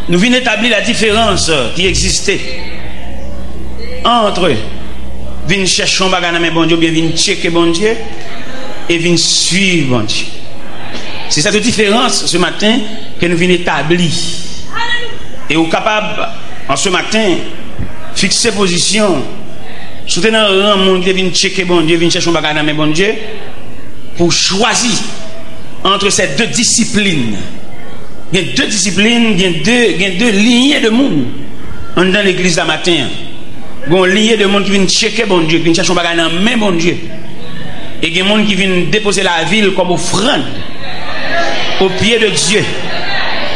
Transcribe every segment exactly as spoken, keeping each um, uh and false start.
Nou vin etabli la diferans ki egziste ant vin chèche yon bagay nan men Bondye oubyen vin tcheke Bondye e vin swiv Bondye. Se sèt diferans se maten ke nou vin etabli. E ou kapab, an se maten, fikse pozisyon. Si w te nan ran moun ki te vin tcheke Bondye, vin chèche yon bagay nan men Bondye, pou w chwazi ant se de disiplin. Gen de disiplin, gen de, gen de linye de moun anndan legliz la maten an. Gen yon linye de moun ki vin tcheke Bondye, ki vin chèche yon bagay nan men Bondye. E gen moun ki vin depoze lavi l kòm ofrann o pye de Dye.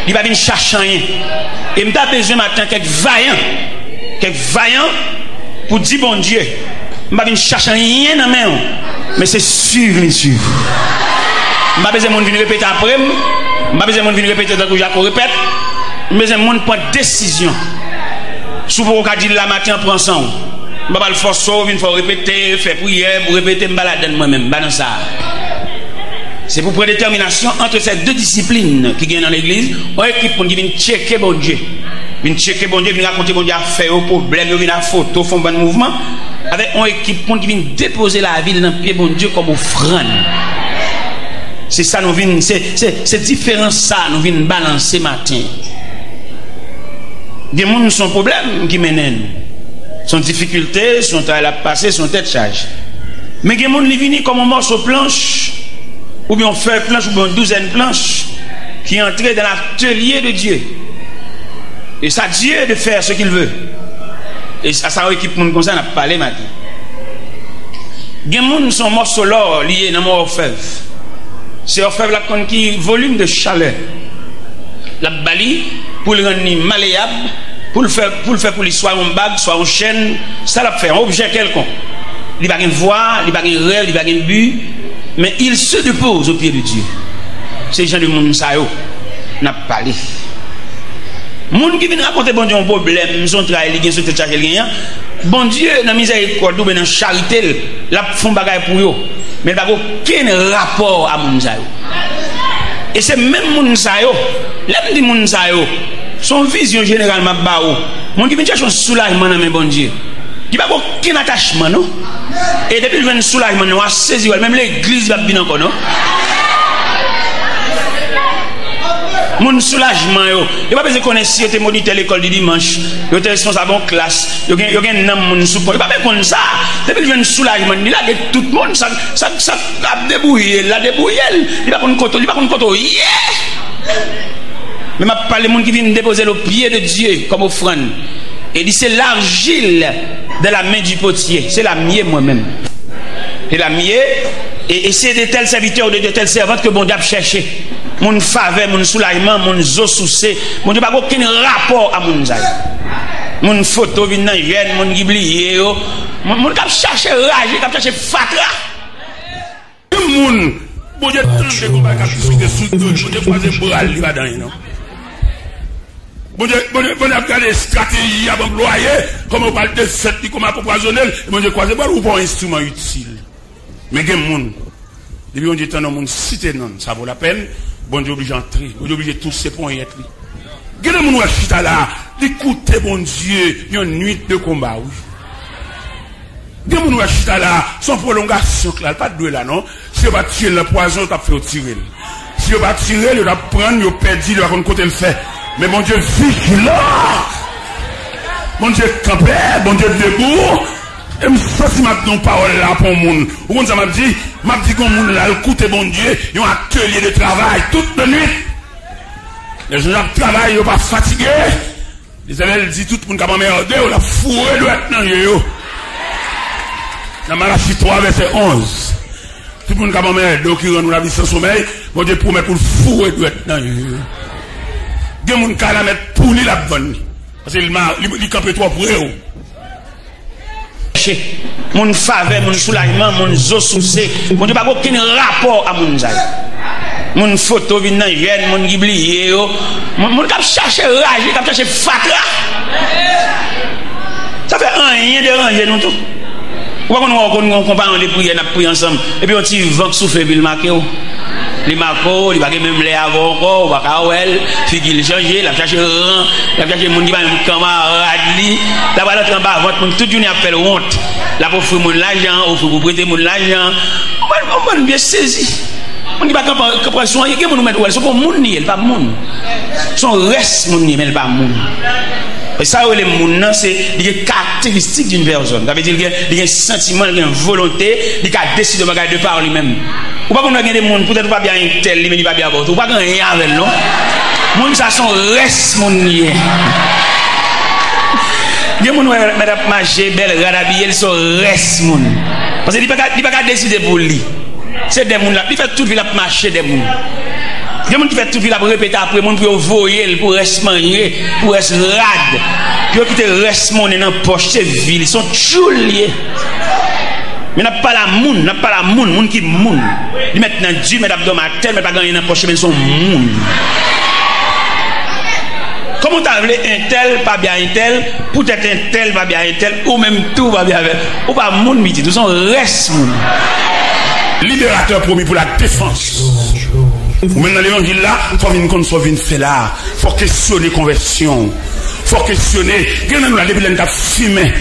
Li pa vin chache anyen. E m ta bezwen maten kèk vayan, kèk vayan pou di Bondye, m pa vin chache anyen nan men w, men se swiv li swiv. M pa bezwen moun vin repete apre m. M pa bezwen moun vin repete tankou Jako repèt. M bezwen moun pran desizyon. Si w poko ka di l la maten an, pran san w. M pa pral fòse w vin fè w repete, fè priyè pou repete, m pa ladann mwen menm, m pa nan sa. Se pou pran detèminasyon ant se de disiplin ki gen nan legliz, yon ekip moun ki vin tcheke Bondye. Vin tcheke Bondye, vin rakonte Bondye afè yo, pwoblèm yo, vin a foto, fè yon bann mouvman, avèk yon ekip moun ki vin depoze lavi l nan pye Bondye kòm ofrann. Se sa nou vin, se, se, se diferans sa nou vin balanse maten. Gen moun se yon pwoblèm ki mennen l. Se yon difikilte, se yon travay l ap pase, se yon tèt chaje. Men gen moun li vini kòm yon mòso planch, oubyen yon fèy planch, oubyen yon douzèn planch, ki antre dans l'atelier de Dieu. Et c'est à Dieu de faire ce qu'il veut. E sa, sa yon ekip moun konsa n ap pale maten. Gen moun se yon mòso lò li ye nan men òfèv. Se òfèv la k konn ki volim de chalè l ap ba li pou l rann li maleyab, pou l fè, pou l fè pou li swa yon bag, swa yon chèn, sa l ap fè, yon objè kèlkonk. Li pa gen vwa, li pa gen rèv, li pa gen bi, men il se dépose au pied de Dieu. Se jan de moun sa yo n ap pale. Moun ki vin rakonte Bondye yon pwoblèm, se yon tray li gen, se yon tèt chaje l genyen an, Bondye, nan mizèrikòd li oubyen nan charite l, l ap fè yon bagay pou yo. Men l pa gen okenn rapò a moun sa yo. E se menm moun sa yo, lè m di moun sa yo, se yon vizyon jeneral m ap ba ou. Moun ki vin chèche yon soulajman nan men Bondye, li pa gen okenn atachman, non. E depi l jwenn soulajman, non, w a sezi wè l. Menm legliz, li p ap vin ankò, non. Moun soulajman yo, yo pa bezwen konnen si yo te monitè lekòl di dimanch, yo te responsab yon klas, yo gen, yo gen nanm moun sou pon. Yo pa bezwen konn sa. Depi l jwenn soulajman, li lage tout moun, sa, sa, sa ap debouye l la, debouye l. Li pa konn kote, li pa konn kote w ye. Men m ap pale moun ki vin depoze l o pye de Dye kòm ofrann. E li se l'argile dans la main du potier. Se la m ye mwen menm. Se la m ye. E, e se de tèl sèvitè, de, de tèl sèvant ke Bondye ap chèche. Moun favè, moun soulajman, moun zo souse. Bondye pa gen okenn rapò a moun sa yo. Moun foto vin nan jèn, moun ki bliye yo. Moun, moun k ap chache raje, k ap chache fatra. Yon moun, Bondye tande konba k ap diskite sou do li, Bondye kwaze bra l, li pa di anyen non. Bondye, Bondye, Bondye ap gade estrateji y ap anplwaye, kòman yo pral defèt li, kòman y ap anpwazonnen l, e Bondye kwaze bra l, ou pa yon enstriman itil. Men gen moun, depi Bondye tande yon moun site non l, sa vo lapèn, Bondye oblije antre, Bondye oblije touse ponyèt li. Gen de moun w ap chita la, li koute Bondye yon nuit de konba, wi. Gen moun w ap chita la, se yon pwolongasyon k la, l pa t dwe la non. Si yo pa t tiye l nan pwazon, yo t ap fè yo tire l. Si yo pa tire l, yo t ap pran l, yo pèdi l, yo pa konn kote l fè. Men Bondye vijilan. Bondye kanpe, Bondye debou. E m santi m ap di yon pawòl la pou yon moun. Ou konn sa m ap di? M ap di gen yon moun la, l koute Bondye, yon atelye de travay, tout lannwit. Lè jan ap travay, yo pa fatige. Letènèl di, tout moun k ap anmède w, l ap foure dwèt nan je yo. Nan Malachi twa, vèsè onz. Tout moun k ap anmède w, ki rann ou lavi san somèy, Bondye pwomèt pou l foure dwèt nan je yo. Gen moun kay la mèt pouri l ap vann li. Paske li ma-, li, li kanpe twò pre w. Moun favè, moun soulajman, moun zo souse. Bondye pa gen okenn rapò a moun sa yo. Moun foto vin nan jèn, moun ki bliye yo. Moun, moun k ap chache raje, k ap chache fatra. Sa fè anyen deranje nou tou. Ou pa konn wè w konn gen yon konpayon de priyè, n ap priye ansanm. Epi yon ti van k soufle, epi l make w. Li make w, li pa gen menm lè avè w ankò, ou pa ka wè l, figi l chanje, l ap chache ran, l ap chache moun ki pa menm kanmarad li, l ap al antre anba vant moun tout jounen ap fè l wont, l ap ofri moun lajan, ofri pou prete moun lajan, ou konprann, ou konprann, m byen sezi. Moun ki pa konprann, konprann sou anyen, gen moun ou mèt wè l, se pa moun li ye, l pa moun. Se yon rès moun li ye, men l pa moun. E sa yo rele moun nan, se, li gen karakteristik d'une personne. Sa vle di, li gen, li gen santiman, li gen volonte, li ka deside yon bagay de par li menm. Ou pa konn wè gen de moun, poutèt ou pa byen ak entèl, li menm li pa byen avè w tou. Ou pa gen anyen avè l, non. Moun sa se yon rès moun li ye. Gen moun wè, mèt ap mache, bèl rad abiye, l se yon rès moun. Paske li pa ka, li pa ka deside pou li. Se dè moun l ap, li fè tout vi l ap mache dè moun. Gen moun ki fè tout vi l ap repete apre moun pou yo voye l, pou rès manje, pou rès rad, pou yo kite rès monnen nan pòch, se vi li, se yon tchoul li ye. Men n ap pale a moun, n ap pale a moun, moun ki moun. Li mèt nan di, mèt ap dòmi atè, mèt pa gen anyen nan pòch, men se yon moun. Kòman w ta vle entèl pa byen entèl, poutèt entèl pa byen entèl, ou menm tou pa byen avè l. Ou pa moun pitit, ou se yon rès moun. Liberatè pwomi pou la defans. Ou menm nan levanjil la, fò w vin konn sa w vin fè la. Fò w kesyone konvèsyon w. Fò w kesyone. Gen nan nou la, depi lè n t ap fimen,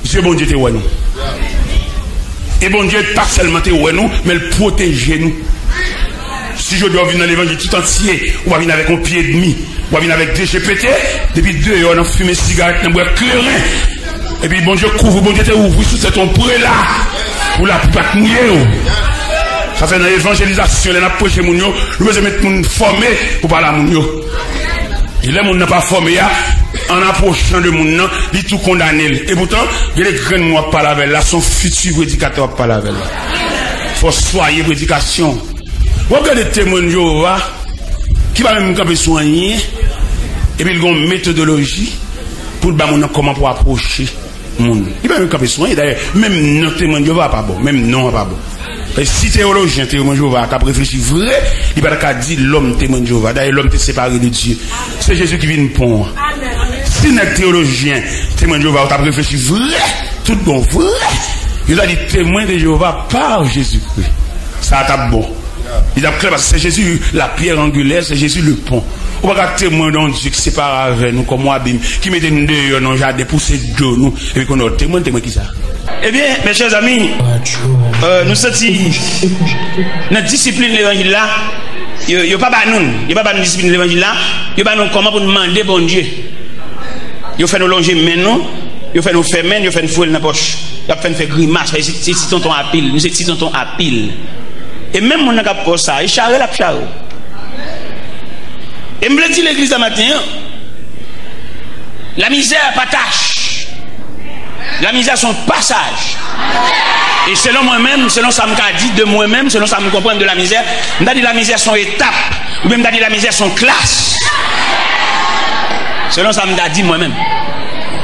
zye Bondye te wè nou. E Bondye pa sèlman te wè nou, men l pwoteje nou. Si jodi a w vin nan levanjil tout antye, ou pa vin avèk yon pye edmi, ou pa vin avèk de je pete, depi deyò nan fimen sigarèt, nan bwè kleren. Epi Bondye kouvri, Bondye te ouvri sou tèt yon prela pou lapli pa t mouye w. Sa fè nan evanjelizasyon, lè n ap preche moun yo, nou bezwen met moun fòme pou pale a moun yo. E lè moun nan pa fòme a, an apwochan de moun nan, li tou kondane l. Epoutan, gen de grenn moun w ap pale avè l la, se yon fiti predikatè w ap pale avè l la. Fò w swaye predikasyon. W ap gade Temwen Jewova ki pa menm kanpe sou anyen, epi l gen yon metodoloji pou l ba moun nan kòman pou apwoche moun. Li pa menm kanpe sou anyen. Dayè, menm non Temwen Jewova a pa bon. Menm non an pa bon. E si teyolojyen Temwen Jewova a t ap reflechi vre, li pa t ka di lòm Temwen Jewova. Dayè, lòm te separe de Dye. Se Jezi ki vin pon an. Si nèg teyolojyen Temwen Jewova yo t ap reflechi vre, tout bon vre, yo ta di Temwen de Jewova pa Jezikri. Sa a t ap bon. Li t ap klè paske se Jezi la pierre angulaire, se Jezi le pon. Ou pa ka temwen de yon Dye ki separe avè nou kòm yon abim, ki mete nou deyò nan yon jaden, pouse do nou, epi kounye a w temwen, temwen kisa? Ebyen, mes chers amis, euh, nou santi nan disiplin levanjil la, yo, yo pa ba nou, yo pa ba nou disiplin levanjil la, yo ba nou kòman pou nou mande Bondye. Yo fè nou lonje men nou, yo fè nou fèmen l, yo fè n foure l nan pòch. Y ap fè n fè grimas, paske se, se ti tonton apil, nou se ti tonton apil. E menm moun nan k ap fè w sa, e chare l ap chare w. E m vle di legliz la maten an, lamizè pa tach. Lamizè se yon pasaj. E selon mwen menm, selon sa m ka di de mwen menm, selon sa m konprann de lamizè, m ta di lamizè se yon etap, oubyen m ta di lamizè se yon klas. Selon sa m ta di mwen menm.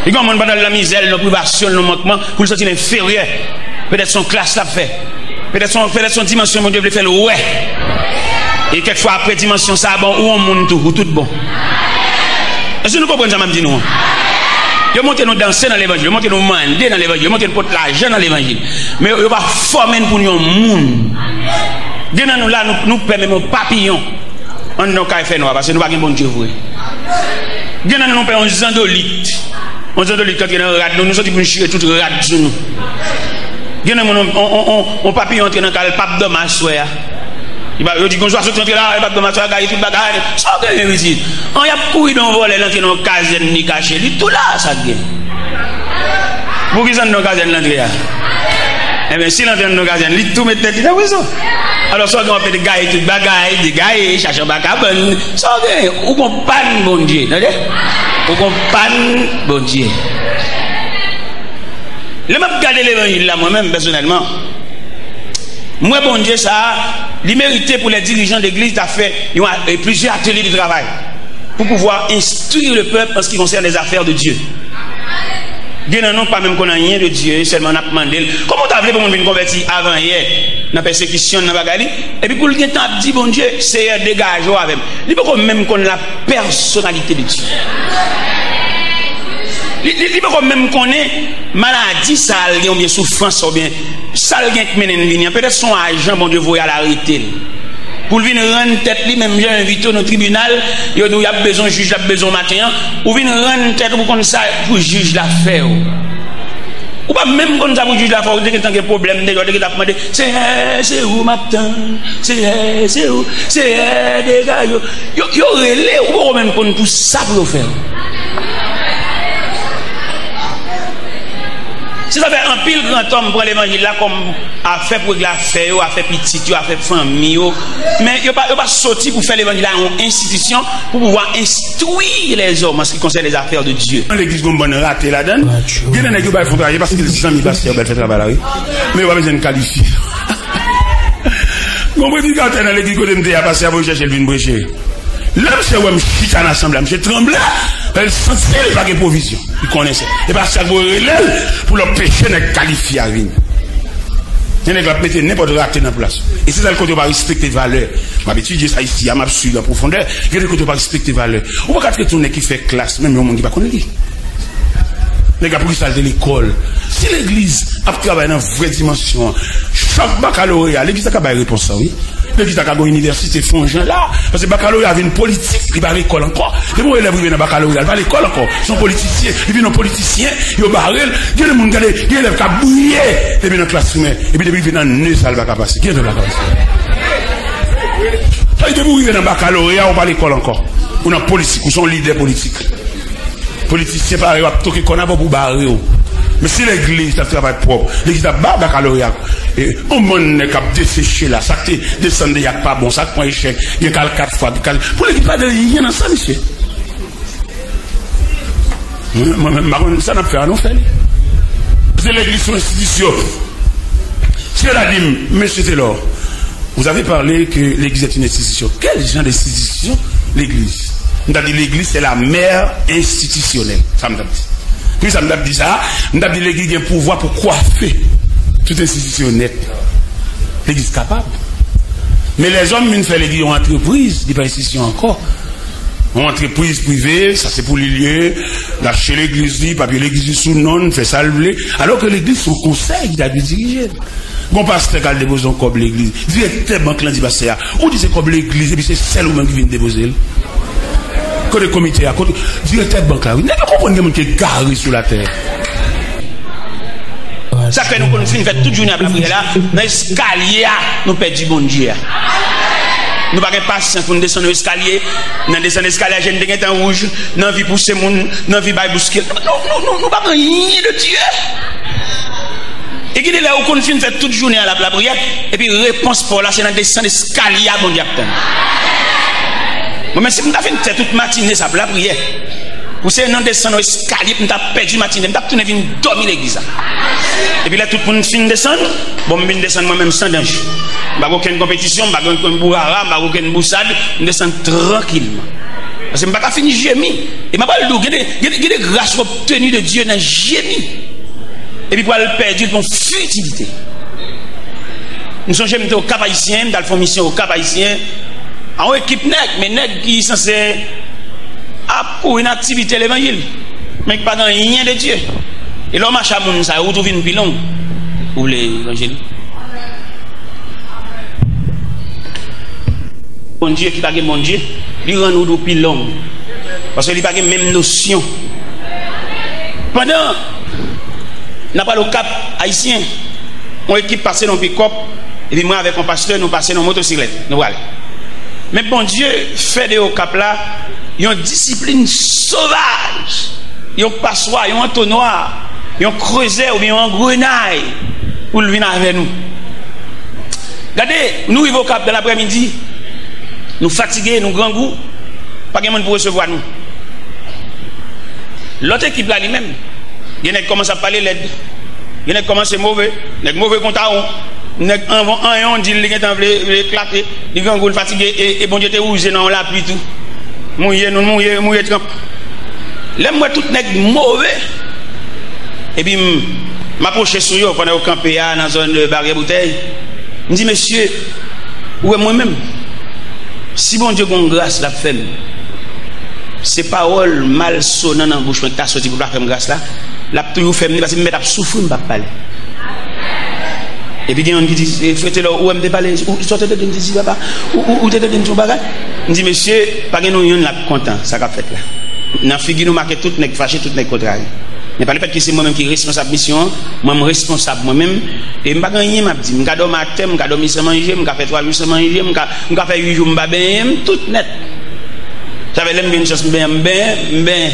Li gen yon moun pandan l nan mizè, l nan privasyon, l nan mankman, pou l santi l enferyè. Petèt se yon klas l ap fè. Petèt se yon, petèt se yon dimansyon Bondye vle fè l wè. E kèk fwa apre dimansyon sa a, bon, ou yon moun tou, ou tout bon. Èske nou konprann sa m ap di nou an? Yo montre nou danse nan levanjil, yo montre nou mande nan levanjil, yo montre nou pot lajan nan levanjil. Men yo, yo pa fòme n pou n yon moun. Gen nan nou la, nou, nou pè menm yon papiyon anndan yon kay fènwa, paske nou pa gen Bondye vre. Gen nan nou, nou pè yon zandolit. Yon zandolit ki antre nan rad nou, nou santi pou nou chire tout rad sou nou. Gen nan moun, on, on, on, on, on papiyon antre nan kay, l p ap dòmi aswè a. Li pa, yo di, gon zwazo ki antre la, li p ap dòmi aswè a, gaye tout bagay. Sa w genyen, pitit? An, y ap kouri de yon vòlè, l antre nan yon kazèn, li kache. Li tou la, sa k gen? Poukisa anndan yon kazèn l antre a? Ebyen, si l antre anndan yon kazèn, li tou met tèt li nan prizon. Alò, sa w gen, w ap mete gaye tout bagay, degaye, chache anba kabann. Sa w gen? Ou gon pàn Bondye, tande? Ou gon pàn Bondye. Lè m ap gade levanjil la, mwen menm, pèsonèlman, m wè Bondye sa a, li merite pou lè dirijan legliz ta fè yon a-, e, plizyè atelye de travay pou pouvwa enstwi le pèp an se ki konsène lèzafè de Dye. Gen nan nou pa menm konn anyen de Dye, sèlman n ap mande l. Kòman w ta vle pou moun vin konvèti avanyè nan pèsekisyon, nan bagay li, epi pou l gentan ap di Bondye, Seyè, degaje w avè m? Li poko menm konn la pèsonalite de Dye. Li, li, li poko menm konnen maladi sa l gen oubyen soufrans sa oubyen sa l gen k mennen l vini an. Petèt se yon ajan Bondye voye al arete l. Pou l vin rann tèt li, menm jan yo envite w nan tribinal, yo di w y ap bezwen jij la, ap bezwen w maten an, ou vin rann tèt ou pou konn sa pou jij la fè w. Ou pa menm konn sa pou jij la fè w, ou te gentan gen pwoblèm deja, ou te gentan ap mande, Seyè, se ou m ap tann, Seyè, se ou, Seyè, degaje w. Yo, yo rele w, ou poko menm konn pou sa pou yo fè w. Se sa fè anpil grantòm pran levanjil la kòm afè pou regle afè yo, afè pitit yo, afè fanmi yo. Men yo pa, yo pa soti pou fè levanjil la yon enstitisyon pou pouvwa enstwi lèzòm an ce qui concerne les affaires de Dieu. Nan legliz gon bann rate ladan l. Gen de nèg yo bay fon travay paske l zanmi pastè yo bèl fè travay la, wi. Men yo pa bezwen kalifye. Gon predikatè nan legliz kote m te a, pastè a voye chèche l vin preche. Lè misye wè m chita nan asanble a, misye tranble. Paske l santi l pa gen pwovizyon. Li konnen sa. E pastè a voye rele l pou l anpeche nèg kalifye a vini. Gen nèg l ap mete nenpòt rate nan plas. E se sèl kote yo pa respekte valè. M ap etidye sa isi a, m ap swiv an pwofondè. Gen de kote yo pa respekte valè. Ou pa ka trete yon nèg ki fè klas, menm yon moun ki pa konn li. Nèg ap resalte lekòl. Si legliz ap travay nan vrè dimansyon an, chak bakaloreya, legliz la ka bay repons sa, wi. Legliz la ka gen yon inivèsite fè yon jan la. Paske bakaloreya vin politik, li pa lekòl ankò. Depi yon elèv rive nan bakaloreya, li pa lekòl ankò. Se yon politisyen, li vin yon politisyen, yo bare l. Gen de moun, gade, gen elèv k ap briye depi nan klas primè. Epi depi l rive nan ne sa, li pa ka pase. Gen de pa ka pase. Sa vle di depi w rive nan bakaloreya, ou pa lekòl ankò. Ou nan politik, ou se yon lidè politik. Politisyen parèy w ap toke kòn avè w pou bare w. Men si legliz t ap travay pwòp, legliz t ap ba bakaloreya. E, yon bann nèg k ap deseche la, sa k te desann de y ak pa bon, sa k pran echèk, gen k al kat fwa, gen k al, pou legliz pa gen anyen nan sa, mesye. Mwen, mwen menm, m pa konn sa n ap fè a, nou fè li. Se legliz se yon enstitisyon. Si yo ta di m, Mesye Telor, vous avez parlé que l'église est une institution. Quel genre d'institution l'église? M ta di l'église c'est la mère institutionnelle. Sa m ta di. Poukisa m ta di sa? M ta di legliz gen pouvwa pou kwafe tout enstitisyon nèt. Legliz kapab. Men lèzòm vin fè legliz yon antrepriz, li pa enstitisyon ankò. Yon antrepriz prive, sa se pou li l ye, l achte legliz li, papye legliz li sou non l, fè sa l vle. Alò ke legliz se yon konsèy ki ta dwe dirije l. Gon pastè k al depoze yon kòb legliz. Direktè bank lan di pastè a, ou di se kòb legliz, epi se sèl ou menm ki vin depoze l. Kote komite a? Kote direktè bank la? Wi, nèg yo konprann gen moun ki egare sou latè. Sa k fè nou konn fin fè tout jounen ap lapriyè la, nan eskalye a, nou pèdi Bondye a. Nou pa gen pasyans pou n desann yon eskalye. Nan desann eskalye a, je n te gentan wouj, nan vi pouse moun, nan vi bay bouske. Nou, nou, nou, nou, nou pa gen anyen de Dye. E gen de lè ou konn fin fè tout jounen an l ap lapriyè, epi repons pa w la se nan desann eskalye a Bondye ap tann. Mwen menm si m ta fin fè tout matine sa ap lapriyè, pou se nan desann yon eskalye pou m ta pèdi matine, m t ap tounen vin dòmi legliz la. Epi lè tout moun fin desann, bon, m vin desann mwen menm san danje. M pa gen okenn konpetisyon, m pa gen okenn bourara, m pa gen okenn bousad, m desann trankilman. Paske m pa ka fin jemi. E m ap pral di w, gen de, gen de, gen de gras w obteni de Dye nan jemi. Epi pral pèdi l pou yon fitilite. M sonje m te Okap Ayisyen, m t al fè yon misyon Okap Ayisyen. A yon ekip nèg, men nèg ki sanse ap kouri nan aktivite levanjil, men ki pa gen anyen de Dye. E lè w mache a moun sa yo, wout ou vin pi long pou w vle evanjelik. Bondye ki pa gen Bondye, li rann wout ou pi long. Paske li pa gen menm nosyon. Pandan n ap al Okap Ayisyen, yon ekip pase nan yon pikòp, epi mwen avèk yon pastè, nou pase nan yon motosiklèt, nou prale. Men Bondye fè de Okap la yon disiplin sovaj, yon paswa, yon antonwa, yon krezè oubyen yon angrenay pou l vin avè nou. Gade, nou rive Okap dan laprèmidi, nou fatige, nou grangou, pa gen moun pou resevwa nou. Lòt ekip la li menm, gen nèg kòmanse ap pale lèd, gen nèg kòmanse move, nèg move kon tawon, nèg anvan anyon di l li gentan vle, vle eklate, li grangou, l fatige, e, e Bondye te wouze nan yon lapli tou. Mouye, nou mouye, mouye tranp. Lè m wè tout nèg move, epi m, m apwoche sou yo pandan yo kanpe a nan zòn, e, Baryè Boutèy. M di, mesye, ou wè mwen menm? Si Bondye gon gras l ap fè m, se pawòl malsonan nan bouch mwen ki ta soti pou l pa fè m gras la, l ap toujou fè m li, paske m mèt ap soufri, m p ap pale. Epi gen youn ki di, "Eh, frè Telor, ou wè m te pale, ou, ou te tande m te di papa, ou, ou, ou te tande m di yon bagay?" M di, "Mesye, pa gen nou youn la k kontan sa k ap fèt la. Nan figi nou make tout nèg fache, tout nèg kontrarye. Men pa lefèt ke se mwen menm ki responsab misyon an, mwen m responsab mwen menm, e m pa gen anyen m ap di. M ka dòmi atè, m ka dòmi san manje, m ka fè twa jou san manje, m ka, m ka fè uit jou m pa benyen m, tout nèt." Sa fè lè m gen chans m benyen, m benyen, m benyen.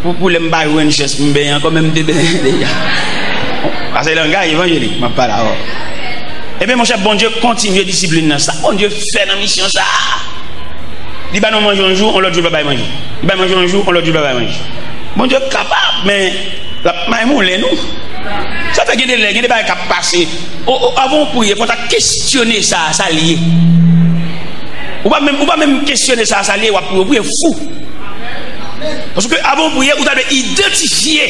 Pou, pou lè m pa jwenn chans m benyen ankò, men m te benyen deja. Pase langaj evanjelik, m ap pale avè w. Ebyen, monchè, Bondye kontinye disiplin nan. Sa Bondye fè nan misyon sa a. Li ba nou manje yon jou, yon lòt jou, li pa bay manje. Li bay manje yon jou, yon lòt jou, li pa bay manje. Bondye kapab, men l ap maymoulen nou. Sa fè gen de lè, gen de bagay k ap pase. O, o, avan w priye, fò w ta kesyone sa, sa l ye. Ou pa menm, ou pa menm kesyone sa, sa l ye, w ap priye, ou priye fou. Paske avan w priye, ou ta dwe idantifye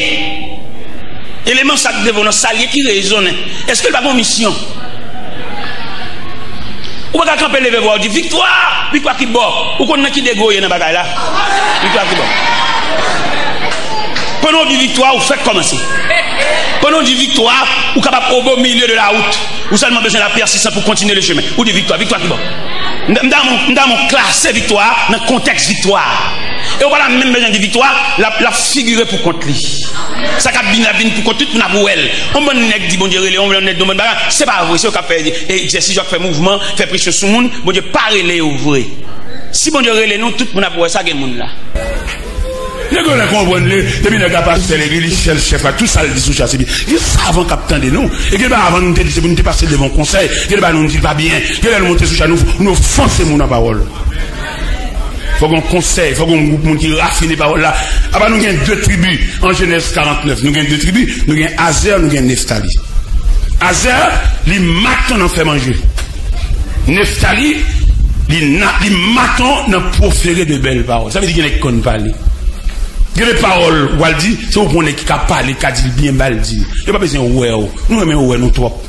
eleman sa k devan w nan, sa l ye ki rezonnen. Èske l pa gen yon misyon? Ou pa ka kanpe leve vwa, ou di, "Viktwa! Viktwa ki bò?" Ou konn nan ki degre w ye nan bagay la? Viktwa ki bò? Pandan w di viktwa, ou fèk kòmanse. Pandan w di viktwa, ou kapab o beau milieu de la route. Ou sèlman bezwen la pèsistans pou kontinye le chemen. Ou di viktwa, viktwa ki bò? M, m ta renmen, m ta renmen w klase viktwa nan kontèks viktwa. E ou pa ta menm bezwen di viktwa, l ap, l ap figire pou kont li. Sa k ap vin, l ap vin pou kont tout moun ap wè l. Yon bann nèg di Bondye rele, yon bann nèg di yon bann bagay. Se pa vre, se yo k ap fè egzèsis, yo k ap fè mouvman, fè presyon sou moun. Bondye pa rele yo vre. Si Bondye rele nou, tout moun ap wè sa gen moun la. Nèg yo lè konprann li, depi nèg la pastè legliz, li chèf, chèf la, tout sa l di sou cha se byen. Gen savan k ap tande nou. E gen lè avan nou te di se pou nou te pase devan konsèy. Gen lè nou di l pa byen. Gen lè nou monte sou cha nou, nou ofanse moun an pawòl. Fòk gen konsèy, fòk gen gwoup moun ki rafine pawòl la. Apa nou gen de tribi an Jenèz karant nèf. Nou gen de tribi, nou gen Azè, nou gen Neftali. Azè, li maton nan fè manje. Neftali, li, na, li maton nan pwofere de bèl pawòl. Sa vle di gen nèg konn pale. Gen de pawòl, w al di, se ou pran nèg ki ka pale, ka di l byen, ba l di. Yo pa bezwen wè w. Nou renmen wè nou twòp.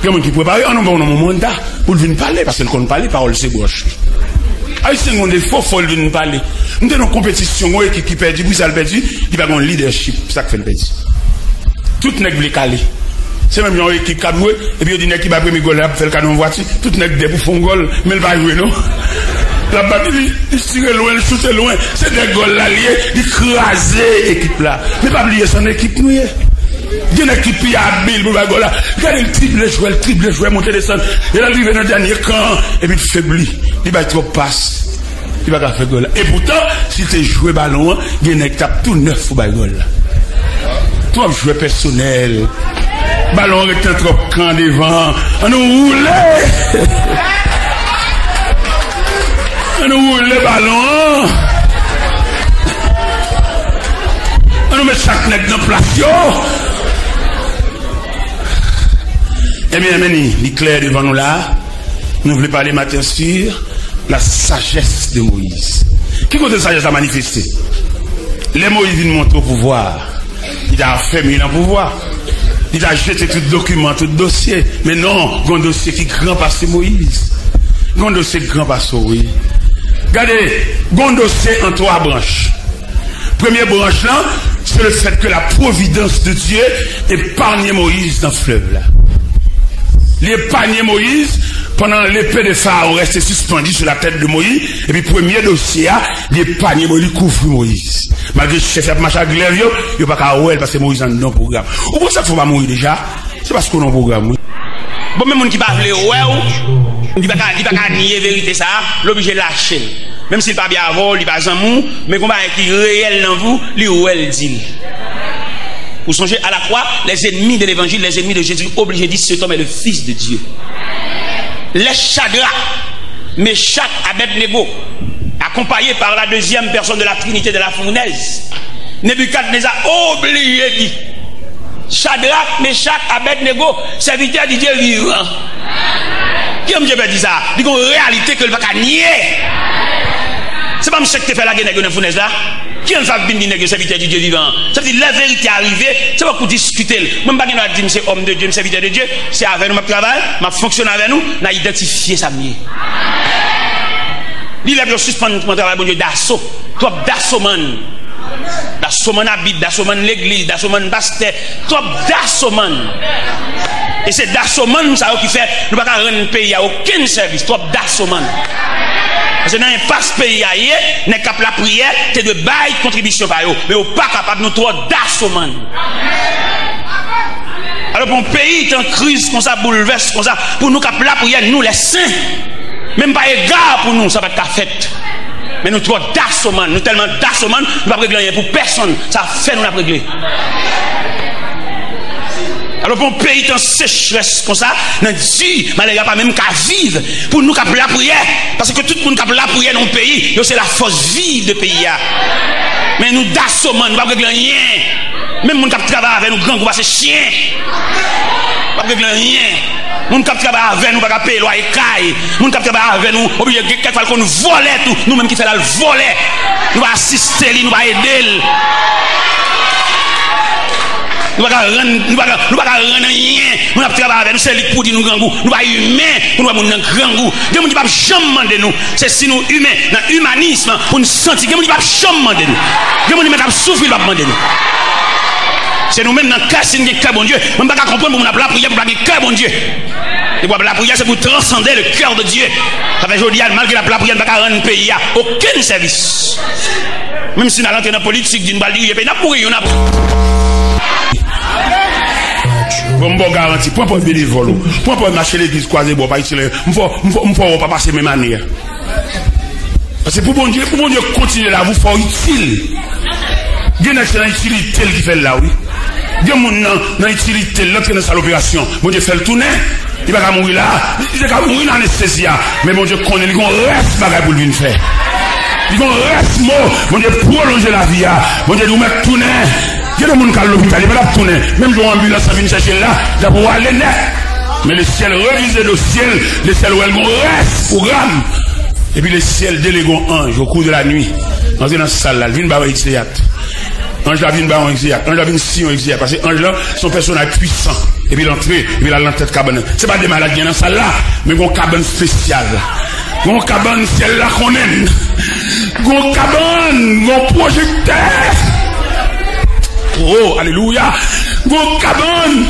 Gen moun ki prepare, an nou ba w non Momanda, pou l vin pale, paske l konn pale, pawòl se bwòch li. Ayisyen gen yon defo, fò l vin pale. M te nan konpetisyon, yon ekip ki pèdi, poukisa l pèdi? Li pa gen yon lidèchip, sa k fè l pèdi. Tout nèg vle kale. Se menm jan yon ekip k ap jwe, epi yo di nèg ki bay premye gòl la ap fè l kado yon vwati, tout nèg dè pou fè yon gòl, men l pa jwe non. L ap bat li, li tire lwen, li choute lwen, se dèyè gòl la l ye, li kraze ekip la. Men pa bliye se yon ekip nou ye. Gen nèg ki pi abil pou bay gòl la. Gade l drible jwè, l drible jwè, monte desann. E lè l rive nan dènye kan an, epi l febli. Li bay twòp pas. Li pa ka fè gòl la. Epoutan, si l te jwe balon an, gen nèg t ap tou nèf pou bay gòl la. Twòp jwè pèsonèl. Balon an ret nan twòp kan devan. An nou woule! An nou woule balon an! An nou met chak nèg nan plas yo! Ebyen, men li, li klè devan nou la. Nou vle pale maten sur la sagesse de Moïse. Ki kote sajès la manifeste? Lè Moïse vin monte o pouvwa, li ta afèmi nan pouvwa. Li ta jete tout dokiman, tout dosye. Men non, gen yon dosye ki gran pase Moïse. Gen yon dosye ki gran pase w, wi. Gade, gen yon dosye an twa branch. Premye branch lan, se le fèt ke la providence de Dieu epanye Moyiz nan flèv la. Li epanye Moyiz pandan lepe de Farawon reste sispandi sou latèt de Moyiz, epi premye dosye a, li epanye Moyiz, li kouvri Moyiz. Malgre chèf yo ap mache ak glèv yo, yo pa ka wè l paske Moyiz anndan pwogram. Ou panse sa fè w pa mouri deja? Se paske w nan pwogram, wi. Bon, men moun ki pa vle wè w, li pa ka, li pa ka nye verite sa a, l oblije lache l. Menm si l pa byen avè w, li pa zanmi w, men gen yon bagay ki reyèl nan vi w, li wè l di l. Ou sonje, à la croix, les ennemis de l'évangile, les ennemis de Jésus, obligés disent, cet homme est le Fils de Dieu. Lè Chadrak, Mechak, Abèdnego, accompagnés par la deuxième personne de la Trinité de la fournaise, Nebikadneza oblije di, Chadrak, Mechak, Abèdnego, sèvitè di Dye vivan. Ki jan Dye pè di sa? Li gen yon reyalite ke l pa ka nye. Se pa misye ki te fè lage nèg yo nan founèz la? Ki jan l fè ap vin di nèg yo sèvitè di Dye vivan an? Sa vle di, lè verite a rive, se pa pou diskite l. Mwen, m pa gen dwa di m se òm de Dye, m sèvitè de Dye. Se avè nou m ap travay, m ap fonksyone avè nou, n a idantifye sa m ye. Li lè pou yo sispann pran travay Bondye daso. Twòp dasomann. Dasomann abit, dasomann legliz, dasomann pastè. Twòp dasomann. E se dasomann sa yo ki fè nou pa ka rann peyi a okenn sèvis, twòp dasomann. Paske nan enpas peyi a ye, nèg k ap lapriyè te dwe bay kontribisyon pa yo, men yo pa kapab, nou twò dasomann. Alò, pou yon peyi te an kriz konsa, boulvès konsa, pou nou k ap lapriyè, nou lèsen, menm pa ega pou nou, sa pa t ka fèt. Men nou twò dasomann, nou tèlman dasomann, nou p ap regle anyen pou pèsonn. Sa fè nou n ap regle. Alò, pou yon peyi t an sechrès konsa, nan di, malere a pa menm ka viv, pou nou k ap lapriyè, paske tout moun k ap lapriyè nan yon peyi, yo se lafòs viv de peyi a. Men nou dasomann, nou p ap regle anyen. Menm moun k ap travay avè nou grangou pase chen. P ap regle anyen. Moun k ap travay avè nou pa ka peye lwaye kay. Moun k ap travay avè nou oblije gen kèk fwa l konn vòlè tou. Nou menm ki fè l al vòlè. Nou pa asiste li, nou pa ede l. Nou pa ka rann, nou pa ka, nou pa ka rann anyen. Moun ap travay avè nou, se li k pou di nou grangou. Nou pa imen pou nou wè moun nan grangou. Gen moun ki p ap janm mande nou. Se si nou imen, nan imanism, pou n santi. Gen moun ki p ap janm mande nou. Gen moun ki mèt ap soufri, li p ap mande nou. Se nou menm nan kè, si n gen kè Bondye. Mwen m pa ka konprann pou moun ap lapriyè pou pa gen kè Bondye. Depi w ap lapriyè, se pou transcender le cœur de Dieu. Sa fè jodi a, malgre n ap lapriyè, n pa ka rann peyi a okenn sèvis. Menm si n al antre nan politik, di n pral dirije peyi, n ap mouri youn apre. Bon, m ba w garanti, pran pa w benevòl ou. Pran pa w mache legliz kwaze bò, pa itil, m fò, m fò, m fò w pa pase menm ane a. Paske pou Bondye, pou Bondye kontinye lave w, fò w itil. Gen nèg se nan itilite l ki fè l la, wi. Gen moun nan, nan itilite l, l antre nan sal operasyon. Bondye fè l tounen. Li pa ka mouri la. Li, li te ka mouri nan anestezi a. Men Bondye konnen li gon rès bagay pou l vin fè. Li gon rès mo. Bondye pwolonje lavi a. Bondye di w mèt tounen. Gen de moun k al lopital, li pa t ap tounen. Menm jan yon anbilans ap vin chèche l la, l ap ale nèt. Men lesyèl revize dosye l, lesyèl wè l gon rès pwogram. Epi lesyèl delege yon anj, au cours de la nuit, antre nan sal la, l vin ba w egzeyat. Anj la vin ba w yon egzeyat, anj la vin siyen yon egzeyat, paske anj la se yon pèsonaj pwisan. Epi l antre, epi l al nan tèt kabann nan. Se pa de malad ki gen nan sal la, men gon kabann espesyal. Gon kabann syèl la konnen. Gon kabann, gon pwojektè. Oh, alelouya. Gon kabann,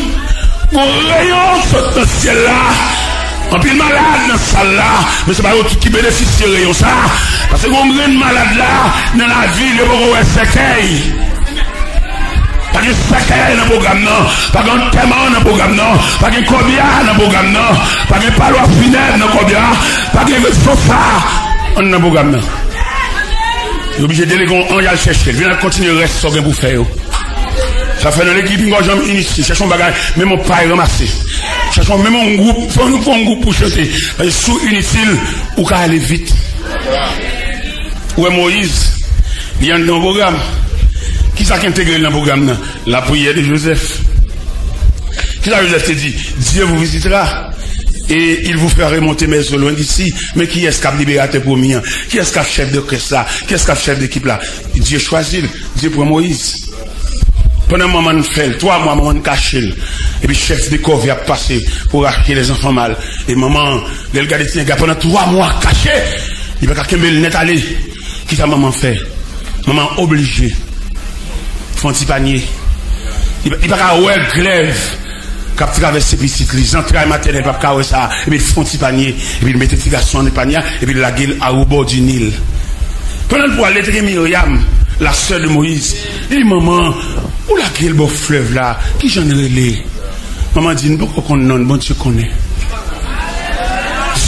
gon reyon sot nan syèl la. Anpil malad nan sal la, men se pa yo tout ki benefisye reyon sa. Paske gon grenn malad la, nan lavi l, yo poko wè sèkèy. Pa gen sèkèy nan pwogram nan. Pa gen antèman nan pwogram nan. Pa gen kòbya nan pwogram nan. Pa gen palwa finèb nan kòbya. Pa gen resosa nan pwogram nan. Yo oblije delege yon anj al chèche l. Vin al kontinye rès sa w gen pou fè yo. Sa fè nan legliz, pinga w janm initye. Chèche yon bagay, menm yon pay ranmase. Chèche yon, menm yon gwoup, fè yon, fè yon gwoup pou chante. Paske si w initil, ou ka ale vit. Ou wè Moyiz, li anndan yon pwogram. Kisa k entegre l nan pwogram nan? La prière de Joseph. Kisa Joseph te di? Dieu vous visitera et il vous fera remonter mes os loin d'ici. Men kiyès k ap liberatè pwomi an? Kiyès k ap chèf de kès la? Kiyès k ap chèf de ekip la? Dieu chwazi l. Dieu pran Moyiz. Pandan manman n fè l, twa mwa manman n kache l. Epi chèf de kòve ap pase pou rache les enfants mâles. E manman an, lè l gade ti nèg la pandan twa mwa kache, li pa ka kenbe l nèt ale. Kisa manman fè? Manman oblije fè yon ti panye. Li pa, li pa ka wè glèv k ap travèse pitit li. Zantray matènèl p ap ka wè sa. Epi l fè yon ti panye. Epi l mete ti gason an nan panye a. Epi l lage l a rebò di Nil. Pandan l pwale, te gen Miryam, la sè de Moyiz. Li di, manman, ou lage l bò flèv la. Kijan l rele? Manman di, n poko konn non l, Bondye konnen.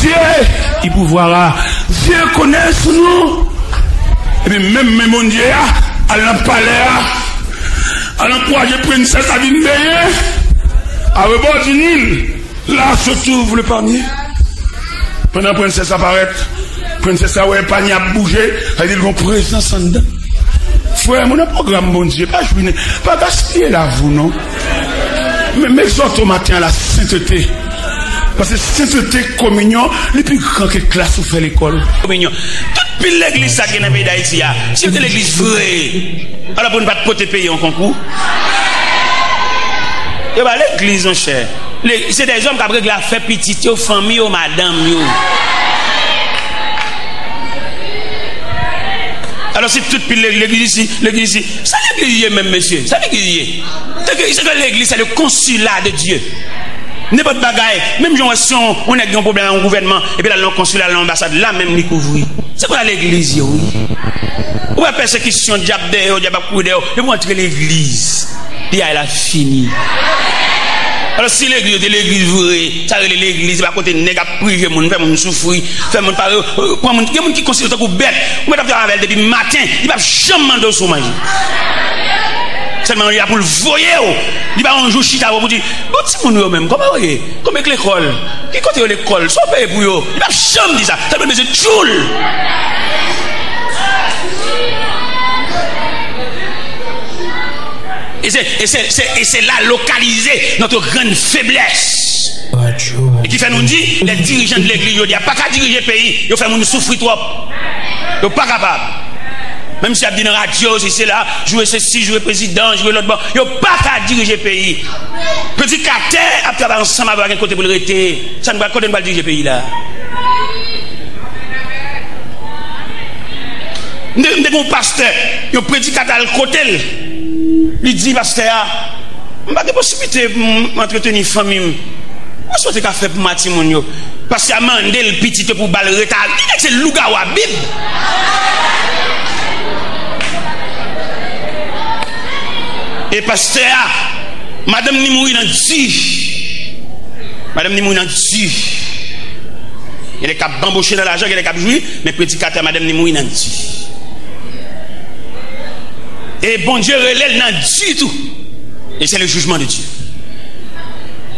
Dieu, il pourvoira. Dieu connaît son nom. Epi menm men Bondye a, al nan palè a, al ankouraje prensès la vin benyen a rebò di Nil. Là se trouve le panier. Pandan prensès la parèt, prensès la wè panye ap bouje, sa vle di l gon prezans anndan. Frè, moun nan pwogram Bondye, pa jwi, pa gaspiye lavi w non. Men, men egzòte w maten an la sentete. Paske sentete, kominyon, li pi gran ke klas ou fè lekòl. Kominyon. Tout pil legliz sa gen nan peyi Dayiti a, si yo te legliz vre, alò pou n pa t pote peyi an konkou. Yo pa legliz, monchè. Le, se dèzòm k ap regle afè pitit yo, fanmi yo, madanm yo. Alò, si tout pil legliz isi, legliz isi, sa legliz ye menm, mesye? Sa legliz ye? Se ke, se ke legliz, se le konsilan de Dye. Nenpòt bagay, menm jan w wè si yon, yon nèg gen yon pwoblèm ak yon gouvènman, epi l al nan yon konsila, al nan yon anbasad, la menm li kouvri. Se konsa legliz ye, wi. Ou wè pèsekisyon, dyab dèyè w, dyab ap kouri dèyè w, depi w antre legliz, piyay la fini. Alò, si legliz yo te legliz vre, sa rele legliz, se pa kote nèg ap prive moun, fè moun soufri, fè moun pa, pran moun, gen moun ki konsidere w tankou bèt, ou mèt ap travay avè l depi maten, li p ap janm mande w si w manje. Sèlman li la pou l voye w. Li pa yon jou chita pou di, bon, timoun yo menm, kòman yo ye? Kòman k lekòl? Ki kote yo lekòl? Sa w peye pou yo? Li p ap janm di sa. Sèlman l bezwen tchoul. E se, e se, se, e se la lokalize notre grande faiblesse. E ki fè nou di, lè dirijan de legliz yo di, a pa ka dirije peyi, yo fè moun soufri twòp. Yo pa kapab. Menm si y ap di nan radyo, si se la, joure sesi, joure prezidan, joure lòt bò, yo pa ka dirije peyi. Predikatè ap travay ansanm avè w, pa gen kote pou l rete. Sa n pral, kote n pral dirije peyi la? M te, m te gen yon pastè, yon predikatè al kote l. Li di pastè a, m pa gen posiblite pou m antreteni fanmi m. Kisa w te ka fè pou m ak timoun yo? Pastè a mande l pitit yo pou ba l reta. Li nèg se lougawou a Bib. E pastè a, madanm ni mouri nan di. Madanm ni mouri nan di. Gen nèg k ap banboche nan lajan, gen nèg k ap jwi, men predikatè a, madanm ni mouri nan di. E Bondye rele l nan di tou. E se le jijman de Dye.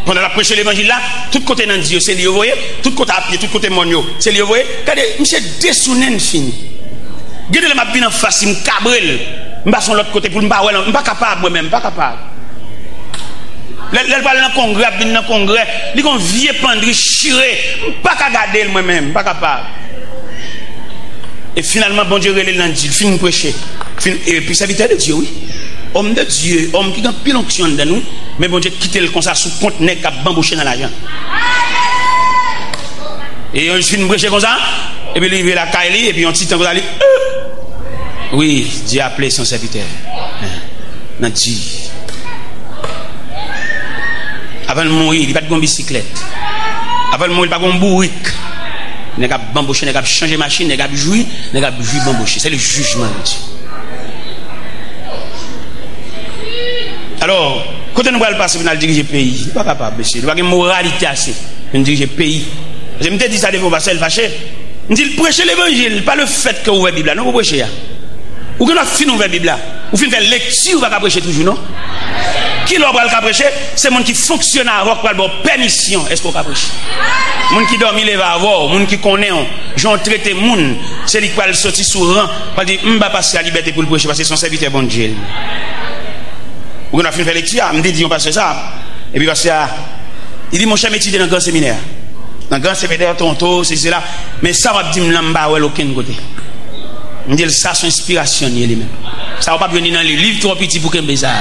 Pandan l ap preche levanjil la, tout kote nan di yo, se li yo voye. Tout kote a pye, tout kote mòn yo, se li yo voye. Gade, misye desounen n fini. Gen de lè m ap vin anfas li, m kabre l. M pase yon lòt kote pou l, m pa wè l, m pa kapab, mwen menm, m pa kapab. Lè, lè l pral nan kongrè, ap vin nan kongrè, li gon vye pandri chire. M pa ka gade l, mwen menm, m pa kapab. E finalman, Bondye rele l nan di, l fin preche. Fin, epi sèvitè de Dye, wi. Òm de Dye, òm ki gen anpil onksyon anndan l, wi. Men Bondye kite l konsa sou kont nèg k ap banboche nan lajan. E yo fin preche konsa, epi li rive lakay li, epi yon ti tan konsa, li, euh! Wi, Dye aple son sèvitè. Nan di. Avan l mouri, li pa t gon bisiklèt. Avan l mouri, li pa gon bourik. Nèg ap banboche, nèg ap chanje machin, nèg ap jwi, nèg ap jwi banboche. Se le jijman de Dye. Alò, kote nou pral pase pou n al dirije peyi? Nou pa kapab, mesye. Nou pa gen moralite ase pou n dirije peyi. Paske m te di sa devan yon pastè, l fache. M di l, preche levanjil, pa le fèt ke w ouvè Bib la, non, pou preche a. Ou gen dwa fin ouvè Bib la. Ou fin fè lekti, ou pa ka preche toujou, non. Kilè w pral ka preche? Se moun ki fonksyone avè w k pral ba w pèmisyon. Èske w ka preche? Moun ki dòmi leve avè w, moun ki konnen w, jan w trete moun, se li k pral soti sou ran, pral di, m ba pastè a libète pou l preche, paske se yon sèvitè Bondye l ye. Ou gen dwa fin fè lekti a, m te di yon pastè sa, epi pastè a, li di, monchè, m etidye nan gran seminè. Nan gran seminè, Toronto, sesi, sela, men sa w ap di m lan, m pa wè l okenn kote. M di l, sa se yon enspirasyon li ye li menm. Sa w p ap jwenn li nan liv, liv twò piti pou kenbe sa.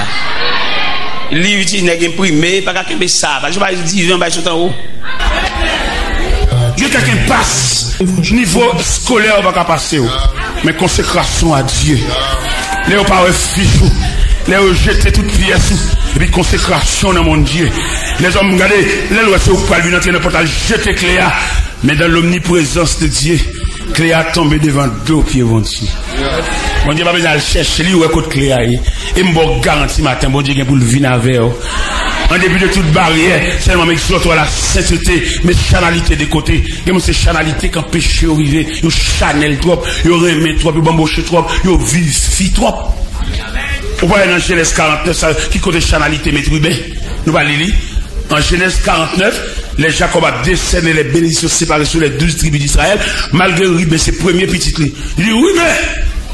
Liv ti nèg enprime, pa ka kenbe sa. Pa jwenn bay diven, bay sot anwo. Gen kèk enpas, nivo eskolè w pa ka pase w. Men konsekrasyon a Dye. Lè yo pa wè fich ou, lè yo jete tout pyès ou, epi konsekrasyon nan Bondye. Lèzòm, gade, lè l wè se ou k pral vin antre nan pòt la, l jete kle a. Men dans l'omniprésence de Dieu, kle a tonbe devan do pye Bondye. Bondye pa bezwen al chèche li, wè kot kle a ye. E m ba w garanti maten, Bondye gen pou l vin avè w. An depi de tout baryè, sèlman m egzòte w a la sentete, met chanalite de kote. Gen moun se chanalite k anpeche yo rive, yo chanèl twòp, yo renmen twòp, yo banboche twòp, yo viv fi twòp. Ou pa wè nan Jenèz karantnèf, sa, ki kote chanalite met Riben? Nou pa li li? An Jenèz karantnèf, lè Jakòb ap desène les bénédictions séparées sur les douze tribus d'Israël, malgre Riben se premye pitit li, li di, Riben,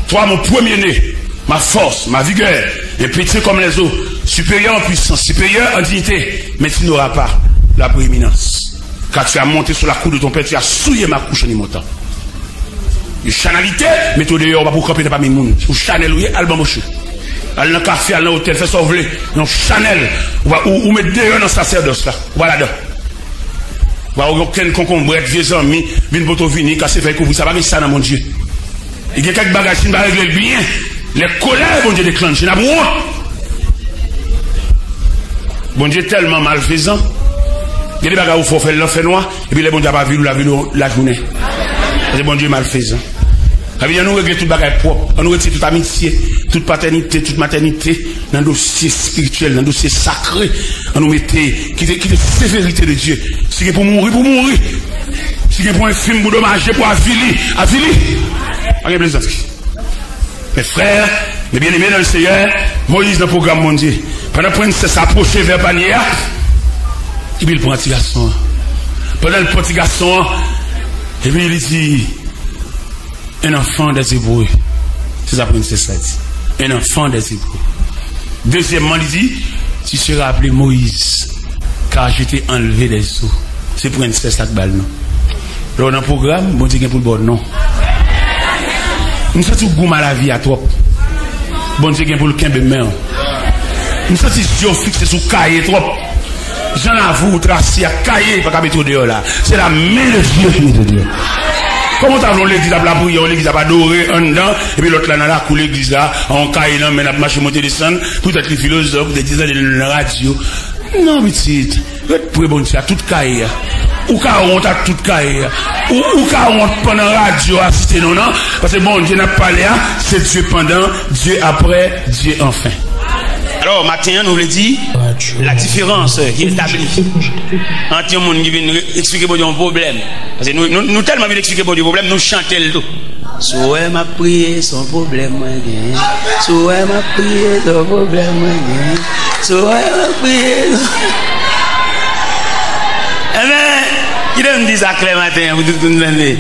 toi mon premier-né, ma force, ma vigueur, un petit comme les eaux, supérieur en puissance, supérieur en dignité, mais tu n'auras pas la prééminence. Car tu as monté sur la cour de ton père, tu as souillé ma couche en y montant. Yo chanèl li te, mete w deyò, ou pa pou kanpe nan pami moun. Ou chanèl ou ye, al banboche. Al nan kafe, al nan otèl, fè sa w vle. Yon chanèl, ou, pa- ou, ou met deyò nan sasèdòs la. Ou pa ladan. Ou pa okenn konkonbrèt, vye zanmi, vin poto vini, kase fèy kouvri, sa pa gen sa nan Bondye. E gen kèk bagay, si n pa regle l byen, lè kolè Bondye deklanche, n ap wont. Bondye tèlman malfezan. Gen de bagay ou fè, w fè l nan fènwa, epi lè Bondye ap avili w, l avili w lajounen. Paske Bondye malfezan. Sa vle di, ann nou regle tout bagay pwòp. Ann nou retire tout amitye, tout patènite, tout matènite nan dosye espirityèl, nan dosye sakre. Ann nou mete, kite, kite severite de Dye. Si gen pou mouri, pou mouri. Si gen pou enfim, pou domaje, pou avili, avili. Pa gen plezantri. Mes frères, mes bien-aimés dans le Seigneur, Moyiz nan pwogram Bondye. Pandan prensès la apwoche vè panye a, epi l pran ti gason an. Pandan l pran ti gason an, epi li di, un enfant des Hébreux. Se sa prensès la di. Un enfant des Hébreux. Dezyèmman, li di, tu seras appelé Moïse, car je t'ai enlevé des eaux. Se prensès la k ba l non. Lè w nan pwogram, Bondye gen pou l ba w non. M santi w goumen lavi a twòp. Bondye gen pou l kenbe men w. M santi zye w fikse sou kaye twòp. Jan lavi w trase ak kaye pa ka mete w deyò la. C'est la main de Dieu qui met w deyò. Kòman w ta vle yon legliz ap lapriyè, yon legliz ap adore anndan, epi lòt la nan lakou legliz la, yon kaye nan men l ap mache monte desann, poutèt li filozòf, poutèt li tande l nan radyo. Non, pitit. Ret pre Bondye a tout kaye a. Ou ka wont ak tout kaye a. Ou, ou ka wont pandan radyo a site non nan, paske Bondye n ap pale a, se Dye pandan, Dye aprè, Dye anfen. Alò, maten an, nou vle di, la diférans ki etabli ant yon moun ki vin re-, eksplike Bondye yon pwoblèm. Paske nou, nou, nou tèlman vin eksplike Bondye pwoblèm, nou chante l tou. Si w wè m ap priye, se yon pwoblèm mwen genyen. Si w wè m ap priye, se yon pwoblèm mwen genyen. Si w wè m ap priye, se... Enben, kite m di sa klè maten an pou tout moun tande.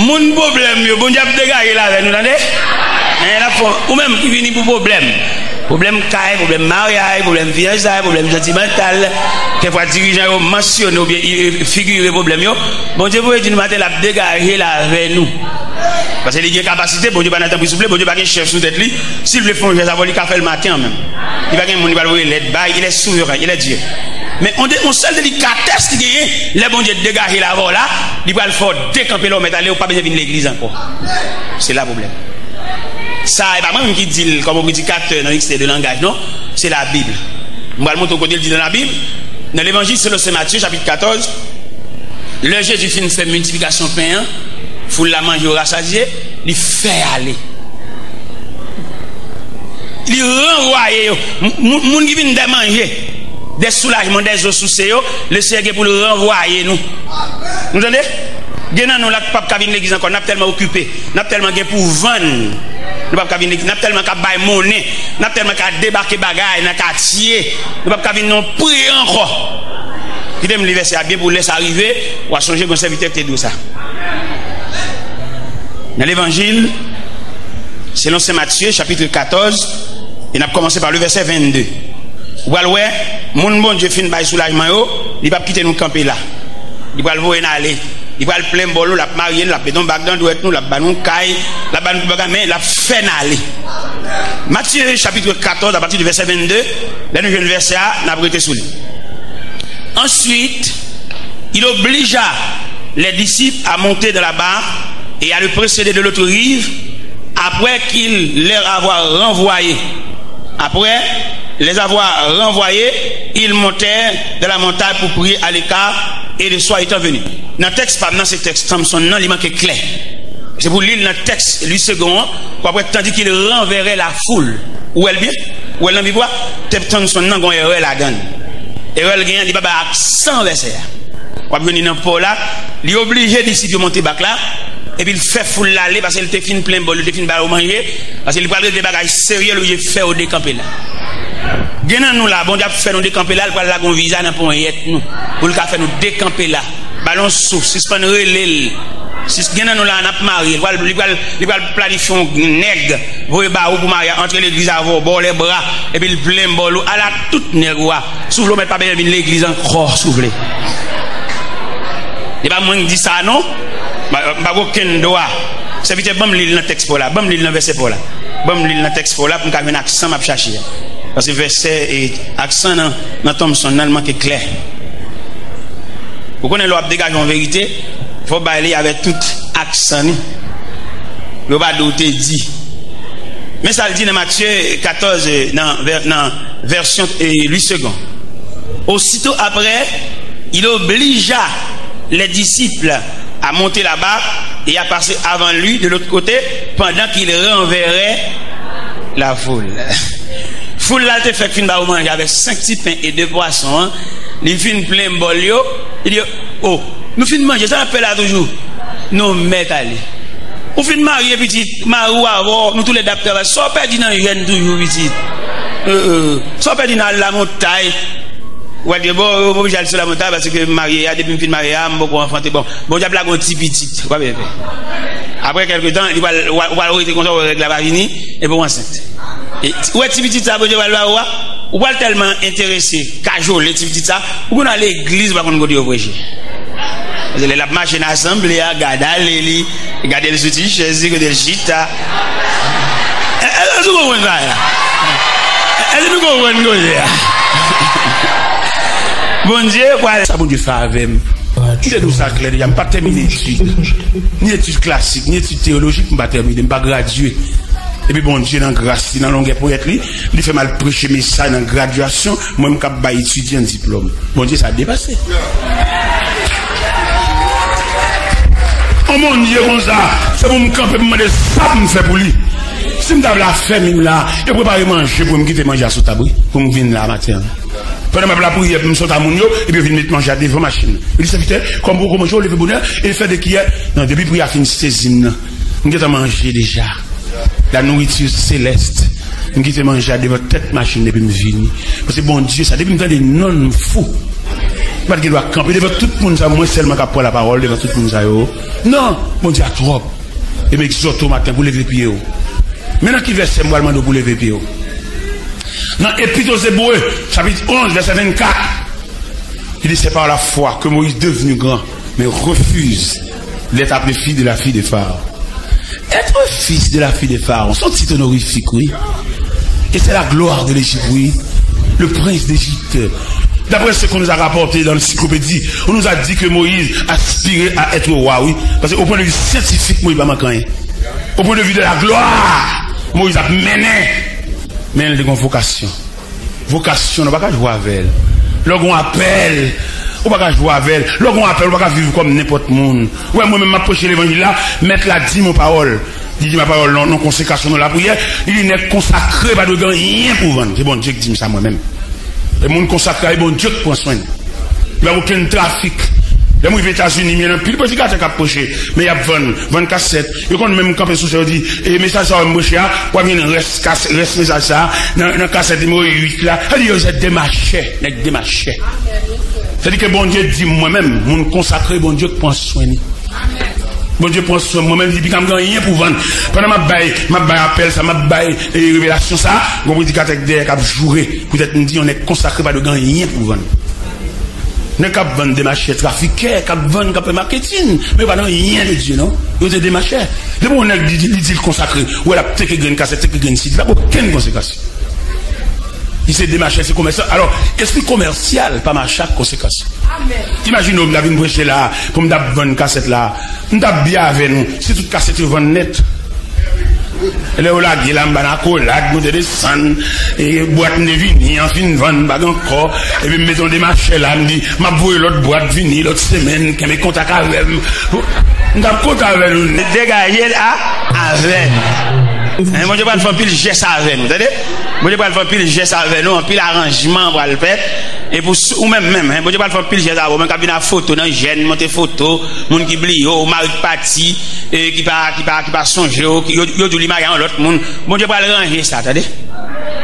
Moun pwoblèm yo, Bondye ap degaje l avè nou, tande? Enben, l ap fè, ou menm ki vini pou pwoblèm. Pwoblèm kay, pwoblèm maryaj, pwoblèm fiyansay, pwoblèm santimantal. Kèkfwa dirijan yo mansyone oubyen i-, figire pwoblèm yo. Bondye voye di nou maten l ap degaje l avè nou. Paske li gen kapasite, Bondye pa nan tanpri souple, Bondye pa gen chèf sou tèt li. Si l vle fè yon jès avè w, li ka fè l maten an menm. Li pa gen moun li pral voye lèt bay, il est souverain, il est Dieu. Men on de, on sèl delikatès li genyen, lè Bondye degaje l avè w la, li pral fè w dekanpe la w mèt ale, ou pa bezwen vin legliz ankò. Se la pwoblèm. Sa, e pa mwen menm ki di l kòm yon predikatè nan diksyonè de langaj, non. Se Labib. M pral montre w kote l di nan Labib. Nan Levanjil selon Sen Matye, chapit katòz, lè Jezi fin fè miltiplikasyon pen an, foul la manje, yo rasazye, li fè ale. Li ranvwaye yo. M-, moun, moun ki vin dè manje, dè soulajman, dè zo souse yo, Lesenyè gen pou l ranvwaye nou. Nou tande? Gen nan nou la k p ap ka vin legliz ankò, n ap tèlman okipe, n ap tèlman gen pou vann, nou p ap ka vin legliz, n ap tèlman ka bay monnen, n ap tèlman ka debake bagay nan katye, nou p ap ka vin nan priyè ankò. Kite m li vèsè a byen pou lè sa rive, w a sonje gen yon sèvitè ki te di w sa. Nan Levanjil selon Sen Matye, chapit katòz, e n ap kòmanse pa le vèsè vennde. Ou pral wè, moun Bondye fin bay soulajman yo, li p ap kite nou kanpe la. Li pral voye n ale. Li pral plen bòl nou, l ap marye n, l ap mete yon bag nan dwèt nou, l ap ba nou kay, l ap ba nou tout bagay, men l ap fè n ale. Matye chapit katòz, apati de vèsè vennde, lè nou jwenn vèsè a, n ap rete sou li. Ensuite, il obligea les disciples à monter dans la barque et à le précéder de l'autre rive, après qu'il leur avoir renvoyé. Après les avoir renvoyés, ils montèrent dans la montagne pour prier à l'écart, et le soir étant venu. Nan tèks pa m nan, se tèks Thompson nan, li manke klè. Se pou li l nan tèks Louis Segond an, w ap wè, tandis qu'il renverrait la foule. Ou wè l byen? Ou wè l nan Bib la? Tèks Thompson nan gen erè ladan l. Erè l genyen, li pa bay aksan vèsè a. W ap jwenn li nan pò la, li oblije disip yo monte bak la, epi l fè foul la ale, paske l te fin plen bòl, li te fin ba yo manje, paske li pral regle bagay serye, li oblije fè yo dekanpe la. Gen nan nou la, Bondye ap fè nou dekanpe la, li pral lage yon viza nan ponyèt nou, pou l ka fè nou dekanpe la. Ba l yon souf, sispann rele l. Sis, gen nan nou la, n ap marye, li pral, li pral, li pral planifye yon nèg, voye ba ou pou marye, antre legliz avè w, ba w lèbra, epi l plen bòl ou, ala tout nèg ou a. Si w vle w mèt pa bezwen vin legliz ankò, si w vle. E pa mwen k di sa non. M pa, m pa gen okenn dwa. Sèvitè, ban m li l nan tèks pa w la. Ban m li l nan vèsè pa w la. Ban m li l nan tèks pa w la pou m ka jwenn aksan m ap chache a. Paske vèsè e aksan nan, nan Thompson nan, l manke klè. Ou konnen lè w ap degaje yon verite, fò w bay li avèk tout aksan li. Pou yo pa di w te di. Men sa l di nan Matye katòz, nan vè-, nan vèsyon, e, Louis Segond. Aussitôt après, Il obligea les disciples à monter là-bas et à passer avant lui de l'autre côté, pendant qu'il renverrait la foule. Foul la te fèk fin ba yo manje avèk senk ti pen e de pwason an. Li fin plen bòl yo. Li di, "Oh, nou fin manje, sa n ap fè la toujou? Nou mèt ale." Ou fin marye, pitit, mari w avè w, nou toulède ap travay. Sa w pèdi nan jèn toujou, pitit? Euh, euh, sa w pèdi nan al lamontay? Ou pral di, "Bon, m oblije al sou lamontay paske m marye a, depi m fin marye a, m poko anfante." Bon, Bondye ap lage yon ti pitit. Ou pa bezwen pè. Apre kèlke tan, li pral, ou pral rete konsa, ou wè règ la pa vini, epi w ansent. E, ou wè ti pitit sa Bondye pral ba ou a, ou pral tèlman enterese, kajole ti pitit sa, ou konn al legliz, ou pa konn kote yo preche. Paske lè l ap mache nan asanble a, gade ale li, gade l sou ti chèz li, kote l chita. Èske nou konprann sa la? Èske nou konprann koze a? Bondye pral. Sa Bondye fè avè m. M te di w sa klè deja, m pa tèmine etid. Ni etid klasik, ni etid teyolojik, m pa tèmine, m pa gradye. Epi Bondye nan gras li, nan longè ponyèt li, li fè m al preche mesaj nan gradyasyon, mwen m k ap bay etidyan diplòm. Bondye sa depase. On Bondye konsa, se pou m kanpe, m mande sa pou m fè pou li. Si m ta vle afèmi m la, yo prepare manje pou m kite manje a sou tab, wi, pou m vin la maten an. Pandan m ap lapriyè pou m sot a moun yo, epi yo vin met manje a devan machin nan. Yo di, "Sèvitè, kòm ou manje, ou leve bonè, e fè de kiyè." Non, depi priyè a fin sezi m nan, m gentan manje deja. La nourriture céleste. M kite manje a devan tèt machin epi m vini. Paske Bondye sa, depi m tande non l, m fou. M pa t gen dwa kanpe devan tout moun sa, mwen sèlman k ap pran lapawòl devan tout moun sa yo. Non, Bondye a twòp. E m egzòte w maten pou leve pye w. Men nan ki vèsè m pral mande w pou leve pye w. Nan Epit aux Hébreux, chapit onz, vèsè vennkat, li di, "C'est par la foi que Moïse, devenu grand, mais refuse d'être appelé fils de la fille de Pharaon." Être fils de la fille de Pharaon, se yon tit onorifique, wi. Et c'est la gloire de l'Égypte, oui. Le prince d'Égypte. D'après ce qu'on nous a rapporté dans l'encyclopédie, on nous a dit que Moïse aspirait à être roi, oui. Parce qu'au point de vue scientifique, Moïse pa manke anyen. Au point de vue de la gloire, Moïse ap mennen. Men li te gen yon vokasyon. Vokasyon, nou pa ka jwe avè l. Lè w gen yon apèl, ou pa ka jwe avè l. Lè w gen yon apèl, ou pa ka viv kòm nenpòt moun. Ou wè, mwen menm, m ap preche levanjil la, mèt la di m yon pawòl. Li di m yon pawòl nan, nan konsekrasyon, nan lapriyè. Li di, "Nèg konsakre pa dwe gen anyen pou vann." Se Bondye ki di m sa mwen menm. E moun konsakre a, e Bondye ki pran swen l. Li pa gen okenn trafik. Lè m rive Etazini, m jwenn anpil predikatè k ap preche, men y ap vann, vann kasèt. Yo konn menm kanpe sou sèn, yo di, "E mesaj sa w m preche a, w ap jwenn rès kas-, rès mesaj sa a nan, nan kasèt nimewo uit la." Sa di yo se demachè, nèg demachè. Sa di ke Bondye di m mwen menm, moun konsakre, Bondye k pran swen li. Bondye pran swen mwen menm, li di, "Pika m gen anyen pou vann." Pandan m ap bay, m ap bay apèl sa, m ap bay, e, revelasyon sa, gon predikatè k dèyè k ap joure. Poutèt m di, yon nèg konsakre pa dwe gen anyen pou vann. Nèg k ap vann, demachè, trafikè, k ap vann, k ap fè maketin, men yo pa nan anyen de Dye, non. Yo se demachè. Depi yon nèg li, li di l konsakre, ou wè l ap teke grenn kasèt, teke grenn sidi, pa gen okenn konsekrasyon. Li se demachè, se komèsan. Alò, espri komèsyal pa mache ak konsekrasyon. Imajine w, m ta vin preche la, pou m t ap vann kasèt la. M t ap byen avè nou, si tout kasèt yo vann nèt. Lè yo lage la, m ba n akolad, nou te desann, e bwat m te vini, an fin vann, m pa gen ankò. Epi m mete yon demachè la, m di, "M ap voye lòt bwat vini lòt semèn, kenbe kontak avè m." M t ap kontan avè nou nèt. Degaje l a, avè nou. Hein, Bondye pral fè anpil jès avè nou, tande? Bondye pral fè anpil jès avè nou, anpil aranjman pral fèt. E pou sou, ou menm, menm, hein, Bondye pral fè anpil jès avè w. Menm k ap vin ak foto nan jèn, monte foto, moun ki bliye w, mari k pati, e ki pa, ki pa, ki pa sonje w, ki, yo, yo di w li marye a yon lòt moun. Bondye pral ranje sa, tande?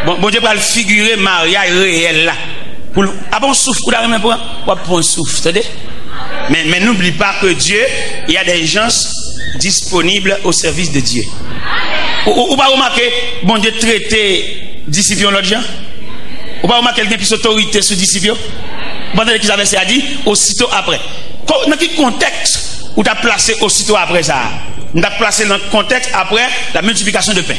Bon, Bondye pral figire maryaj reyèl la. Pou l, apa yon souf ou ta renmen pran? W ap pran yon souf, tande? Men, men n'oublie pas que Dieu, il y a des gens disponibles au service de Dieu. Ou, ou, ou pa remake Bondye trete disip yo yon lòt jan? Ou pa remake l gen plis otorite sou disip yo? Ou pa tande kisa vèsè a di? Osito apre. Ko-, nan ki kontèks ou t ap plase osito apre sa a? M t ap plase l nan kontèks apre la multiplication de pain.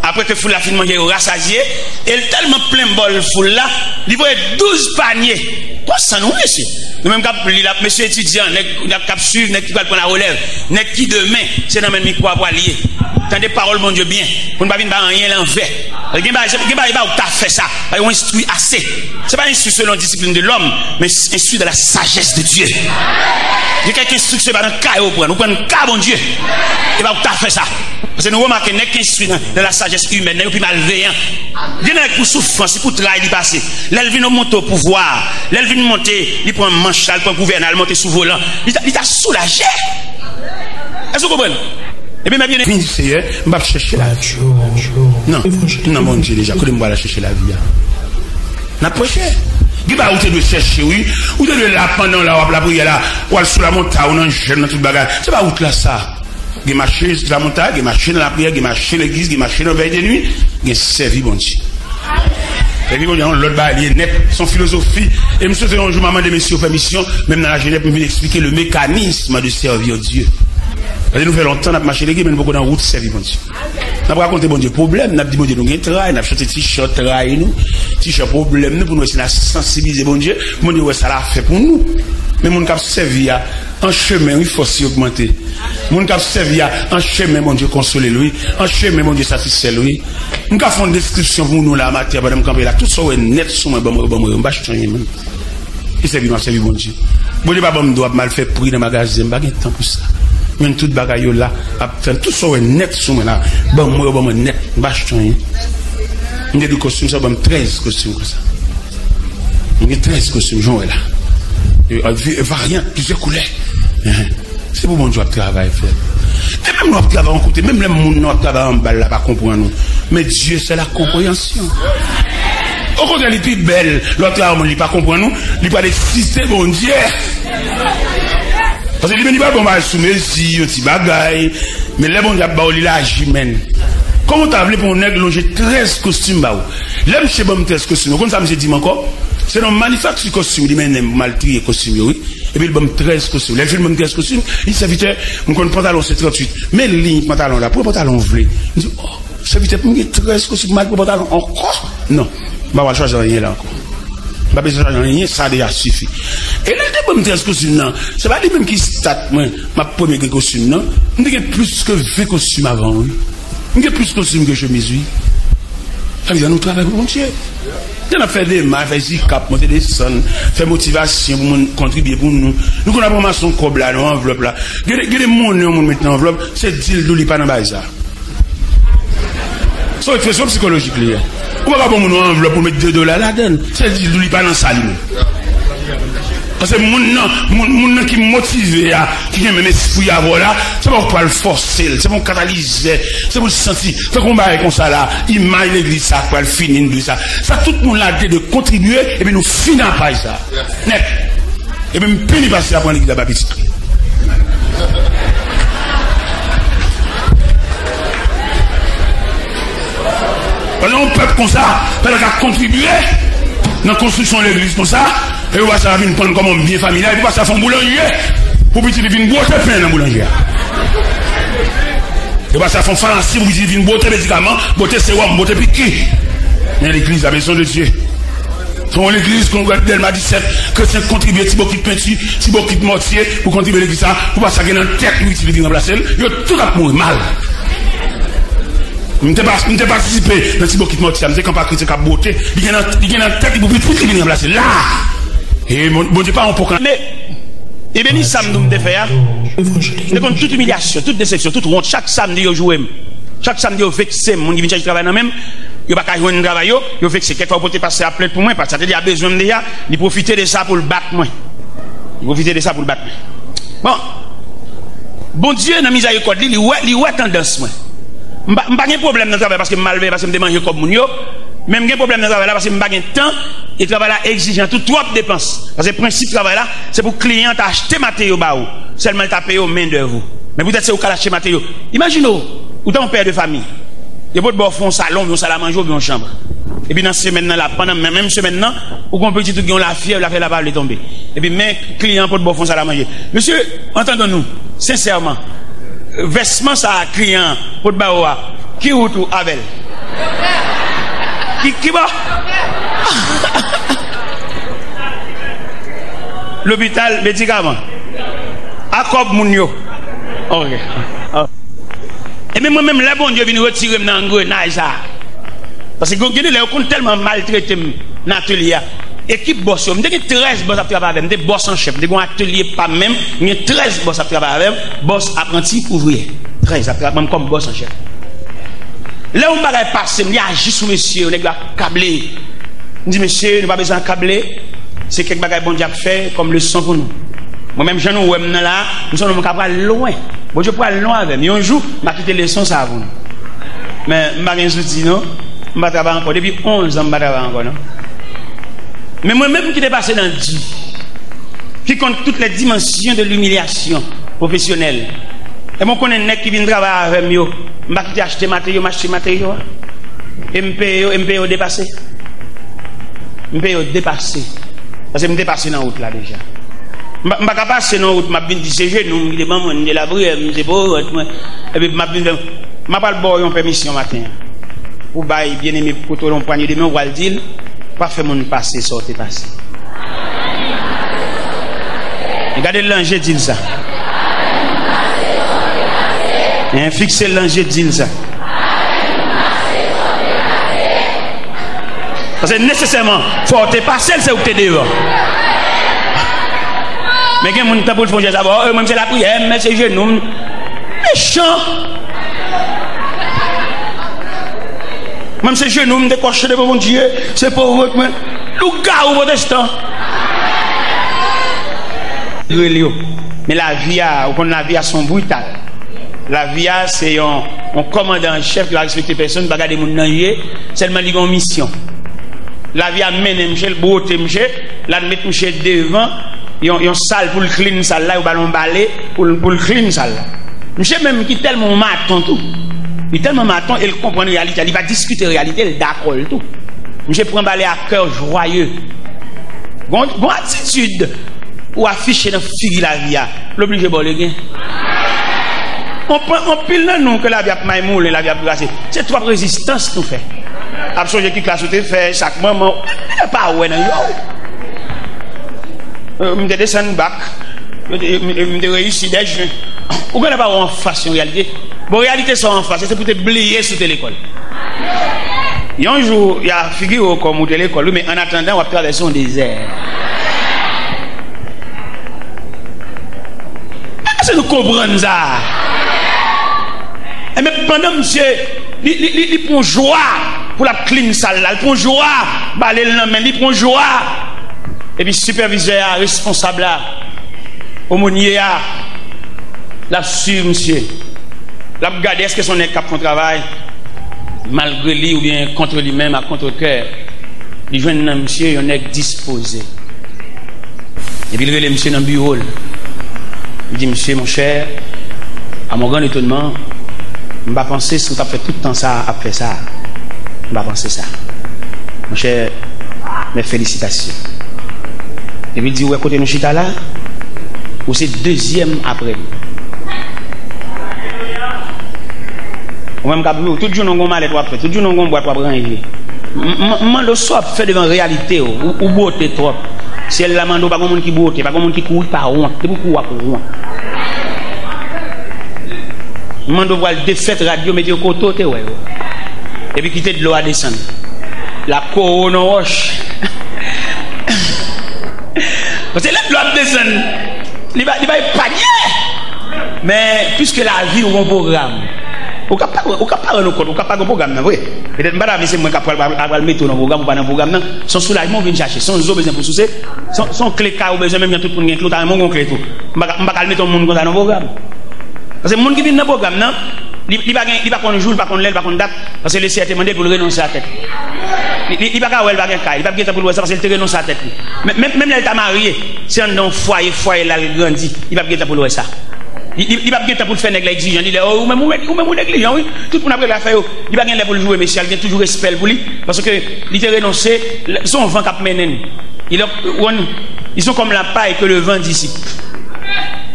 Apre ke foul la fin manje, yo rasazye, e l tèlman plen bòl foul la, li voye douz panye. Konsa nou, mesye. Nou menm k ap li l ap, mesye etidyan, nèg, nèg k ap swiv, nèg ki pral pran larelèv, nèg ki demen, se nan men mikwo a pral ye. Tande pawòl Bondye byen, pou n pa vin bay anyen lanvè. Gen bagay, gen bagay, ba ou ta fè sa. Ba yo enstwi ase. Se pa enstwi selon disiplin de lòm, men enstwi dans la sagesse de Dieu. Gen kèk enstriksyon pa nan kay ou pran. Ou pran ka Bondye. E ba ou ta fè sa. Paske nou remake nèg ki enstwi nan, dans la sagesse humaine, nan yo pi malveyan. Gen nèg pou soufrans, pou tray li pase. Lè l vin monte o pouvwa, lè l vin monte, li pran manch la, li pran gouvènay, li monte sou volan. Li ta, li ta soulaje. Èske w konprann? Ebyen, mè byen. Vin di Seyè, m p ap chèche lavi. Non, non, Bondye deja, kote m pral chèche lavi a? N ap preche. Gen bagay ou te dwe chèche, wi. Ou te dwe la pandan w la, w ap lapriyè la, w al sou lamontay, ou nan jèn, nan tout bagay. Se pa wout la sa. Gen mache lamontay, gen mache nan lapriyè, gen mache legliz, gen mache nan vèy de nwi, gen sèvi Bondye. Sèvi Bondye, yon lòt bagay li ye nèt, se yon filozofi. E m swete yon jou m a mande mesye yo pèmisyon, menm nan lajenès, pou m vin eksplike le mécanisme de servir Dieu. Paske nou fè lontan n ap mache legliz, men nou poko nan wout sèvi Bondye. N ap rakonte Bondye pwoblèm, n ap di Bondye nou gen tray, n ap chante ti chan tray nou, ti chan pwoblèm nou, pou nou wè si n a sansibilize Bondye, pou Bondye wè sa l a fè pou nou. Men moun k ap sèvi a, an chemen, wi, fòs li ogmante. Moun k ap sèvi a, an chemen, Bondye konsole l, wi. An chemen, Bondye satisfè l, wi. M ka fè yon deskripsyon pou nou la, maten, pandan m kanpe la. Tout sa w wè nèt sou mwen, ban mwen yo, ban mwen yo. M pa chita anyen, menm. E sèvi m ap sèvi Bondye. Bondye pa ban m dwa ap mal fè pri nan magazen, m pa gen tan pou sa. Men tout bagay yo la, ap tann. Tout sa w wè nèt sou mwen la, ban mwen yo, ban mwen nèt. M pa chita anyen. M te di kostim sa, ban m trèz kostim konsa. M gen trèz kostim, jan w wè la. E, e, varyan, plizyè koulè. Se pou Bondye w ap travay, frè. E menm lè w ap travay yon kote, menm lè moun nan w ap travay anba l la pa konprann ou. Men Dieu, c'est la compréhension. Okontrè, li pi bèl lè w ap travay yon moun, li pa konprann ou, li pral eksite Bondye. Paske li menm li pral ba w bagay sou mezi, yon ti bagay. Men lè Bondye ap ba w li, l aji, menm. Kòman w ta vle pou yon nèg lonje trèz kostim ba ou? Lè misye ban m trèz kostim, ou konn sa misye di m ankò? Se nan manifakti kostim li mennen m pou m al triye kostim yo, wi. Epi l ban m trèz kostim. Lè l fin ban m trèz kostim, li di, "Sèvitè, m konn pantalon se tranntuit. Men liy pantalon la, pran pantalon w vle." M di, "Oh, sèvitè, pou m gen trèz kostim, pou m al pran pantalon ankò? Non, m pa pral chwazi anyen la ankò. M pa bezwen chwazi anyen, sa deja sifi." E lè l te ban m trèz kostim nan, se pa li menm ki stat mwen, m ap premye gen kostim nan. M te gen plis ke ven kostim avan, wi. M gen plis kostim ke chemiz, wi. Sa vle di nou travay pou Bondye. Lè n ap fè demach, fè zikap, monte desann, fè motivasyon pou moun kontribye pou nou. Nou konn ap ranmase yon kòb la, nan anvlòp la. Gen de, gen de monnen yon moun met nan anvlòp, se di l tou li pa nan bagay sa. Se yon ekspresyon sikolojik li ye. Ou pa ka ban moun yon anvlòp pou met de dola ladan l. Se di l tou li pa nan sa li menm. Paske moun nan, moun, moun nan ki motive a, ki gen menm espri avè w la, se pa ou k pral fòse l, se pa yon katalizè, se pou l santi. Tankou yon bagay konsa la, imaj legliz sa k pral fini, nou di sa. Sa tout moun la te dwe kontribye, epi nou fini ak paj sa. Nèt. Epi m pini pase a pran legliz la ba pitit li. Pandan yon pèp konsa, pandan k ap kontribye nan konstriksyon legliz konsa, e yo pa sa vin pran kòman byen familyal, e pou pa sa fè yon boulanje pou pitit li vin bwote pen nan boulanje a. Yo pa sa fè yon famasi pou pitit li vin bwote medikaman, bwote sewòm, bwote piki. Men legliz, la maison de Dieu. Se yon legliz, kongrè Dèlma disèt, kretyen kontribye ti bokit penti, ti bokit mòtye pou kontribye legliz sa, pou pa sa gen nan tèt li, pitit li vin ranplase l, yo tout ap mouri mal. M te pa, m te patisipe nan ti bokit mòtye a, m te kanpe ak kretyen k ap bwote, li gen nan, li gen nan tèt li pou pitit li vin ranplase l la. E Bon-, Bondye pa yon pokran. Men, e beni sa m di w m te fè a. M te konn tout imilyasyon, tout desepsyon, tout wont. Chak samdi yo joure m. Chak samdi yo vekse m. Moun ki vin chèche travay nan men m, yo pa ka jwenn travay yo, yo vekse. Kèk fwa yo pote pastè a plent pou mwen, pastè a te di a bezwen m deja, li pwofite de sa pou l bat mwen. Li pwofite de sa pou l bat mwen. Bon, Bondye nan mizèrikòd li, li wè, li wè tandans mwen. M pa, m pa gen pwoblèm nan travay paske m malveyan, paske m te manje kòb moun yo. Men m gen pwoblèm nan travay la paske m pa gen tan e travay la egzijan tou, twòp depans. Paske prensip travay la, se pou kliyan ta achte mateyo ba ou. Sèlman l ta peye w men dèv ou. Men poutèt se ou k al achte mateyo. Imajine w, ou ta yon pè de fami. Yo pot ba w fè yon salon, yon salamanje oubyen yon chanm. Epi nan semèn nan la, pandan men-, menm semèn nan, ou gen yon pitit ou gen yon lafyèv, lafyèv la pa vle tonbe. Epi men kliyan an pot ba w fè yon salamanje. Mesye, entendons-nous, sensèman, vèsman sa a kliyan an pot ba ou a, ki wout ou avè l? Ki, ki bò? Lopital, medikaman. A kòb moun yo. Ok. Ebyen mwen menm, lè Bondye vin retire m nan angrenaj sa a, Paske gen, gen de lè yo konn tèlman maltrete m nan atelye a. Ekip bòs yo, m te gen trèz bòs ap travay avè m. M te bòs an chèf. M te gen yon atelye pa m menm. M gen trèz bòs ap travay avè m. Bòs, apranti, ouvriyè. Trèz ap travay avè m kòm bòs an chèf. Lè yon bagay pase m, li aji sou mesye yo, nèg yo akable. M di, "Mesye, nou pa bezwen akable. Se kèk bagay Bondye ap fè kòm leson pou nou." Mwen menm, jan nou wè m nan la, m se yon nonm k ap pral lwen. Bondye pral lwen avè m. Yon jou, m a kite leson sa a pou nou. Men, m pa gen zouti, non. M pa travay ankò. Depi onz an, m pa travay ankò, non. Men mwen menm ki te pase nan di, qui compte toutes les dimensions de l'humiliation professionnelle. E mwen konnen nèg ki vin travay avè m yo, m pa kite achte materyo, m achte materyo a. E m peye yo, e m peye yo depase. M peye yo depase. Paske m te pase nan wout la deja. M pa, m pa ka pase nan wout, m ap vin di se jenou m ki te ban mwen, m te lapriyè, m te pwofèt mwen. Epi m ap vin fè, m ap al ba w yon pèmisyon maten an. Ou bay byeneme kote w yon pwanye de men, ou pral di l, pa fè moun pase sa w te pase. E gade l nan je, di l sa. Hein, fikse l nan je, di l sa. Paske nesesèman, fò w te pase l, se ou k te devan. Men gen moun ki tanpou l fè yon jès avè w, "E mwen, m se lapriyè, m se jenou m." Mechan! Mwen, m se jenou m, m te kòche devan Bondye, se pwofèt mwen. Lougawou pwotestan! Rele yo. Men lavi a, ou konn lavi a se yon brital. Lavi a se yon, yon kòmandan an chèf ki pa respekte pèsonn, pa gade moun nan je, sèlman li gen yon misyon. Lavi a mennen misye, l bwote misye, l al met misye devan yon, yon sal pou l clean sal la, yo ba l yon bale pou l, pou l clean sal la. Misye menm ki tèlman yon maton tou. Li tèlman maton e l konprann reyalite a, li pa diskite reyalite, l dakò l tou. Misye pran bale a kè jwaye. Gon, gon atitid ou afiche nan figi lavi a, l oblije ba w legen. Anpil nan nou ke lavi ap maymoulen, lavi ap brase, se twòp rezistans nou fè. Ap sonje ki klas ou te fè, sa k manman w, ou pa wè nan je w. Euh, m te desann bak, m te, m te reyisi dèz jen. Ou genlè pa wè anfas yon reyalite. Bon, reyalite sa w anfas, se pou te bliye si w te lekòl. Yon jou, y a figire w kòm ou te lekòl, wi, men annatandan, w ap travèse yon dezè. Èske nou konprann sa? Enben, pandan misye, li, li, li, li pran jwa pou l ap clean sal la, li pran jwa, bale l nan men, li pran jwa. Epi sipèvizè a, responsab la, omonye a, l ap swiv misye. L ap gade èske se yon nèg k ap fè yon travay malgre li oubyen kont li menm, a kont kè. Li jwenn nan misye yon nèg dispoze. Epi l rele misye nan biwo l. Li di, "Monsieur, mon cher, à mon grand étonnement, m pa panse si w t ap fè tout tan sa a ap fè sa a. M pa panse sa. Monchè, mes félicitations." Epi l di, "Ou wè kote nou chita la? Ou se dezyèm apre nou." Ou menm k ap viv, tout jounen w gon malèt w ap fè, tout jounen w gon bwat w ap ranje. M, m, m mande w sa w ap fè devan reyalite w, ou, ou bwote twòp. Syèl la mande w, pa gon moun ki bwote, pa gon moun ki kouri pa wont, depi w kouri w ap wont. M mande w pral defèt rad yo, mete yo kote w te wè yo. Epi kite dlo a desann. L ap kore w nan wòch. Paske lè dlo ap desann, li pa, li pa epanye. Men, piske lavi w gon pwogram, ou ka pa, ou ka pa rann ou kont, ou ka pa gon pwogram nan vre. Petèt m pa ta vle se mwen k ap pral, pral, pral mete w nan pwogram, ou pa nan pwogram nan. Se yon soulajman w vin chache, se yon zo w bezwen pou souse, se yon, se yon kle kay ou bezwen, menm jan tout moun gen kle, ou ta renmen w gon kle tou. M pa ka, m pa ka al mete yon moun konsa nan pwogram. Paske moun ki vin nan pwogram nan, li, li pa gen, li pa konn jou, li pa konn lè, li pa konn dat, paske Lesyè te mande l pou l renonse a tèt li. Li, li, li pa ka wè l pa gen kay, li p ap gen tan pou l wè sa, paske l te renonse a tèt li. Men, menm, menm lè l ta marye, se anndan yon fwaye, fwaye l al grandi, li p ap gen tan pou l wè sa. Li, li, li p ap gen tan pou l fè nèg la egzijan. Li di, "Oh, ou menm, ou menm, ou menm, ou neglijan, wi. Tout moun ap regle afè yo." Li pa gen lè pou l joure mesye a, li gen toujou respè l pou li, paske li te renonse, se yon van k ap mennen l. Il est, on, ils sont comme la paille que le vent dissipe.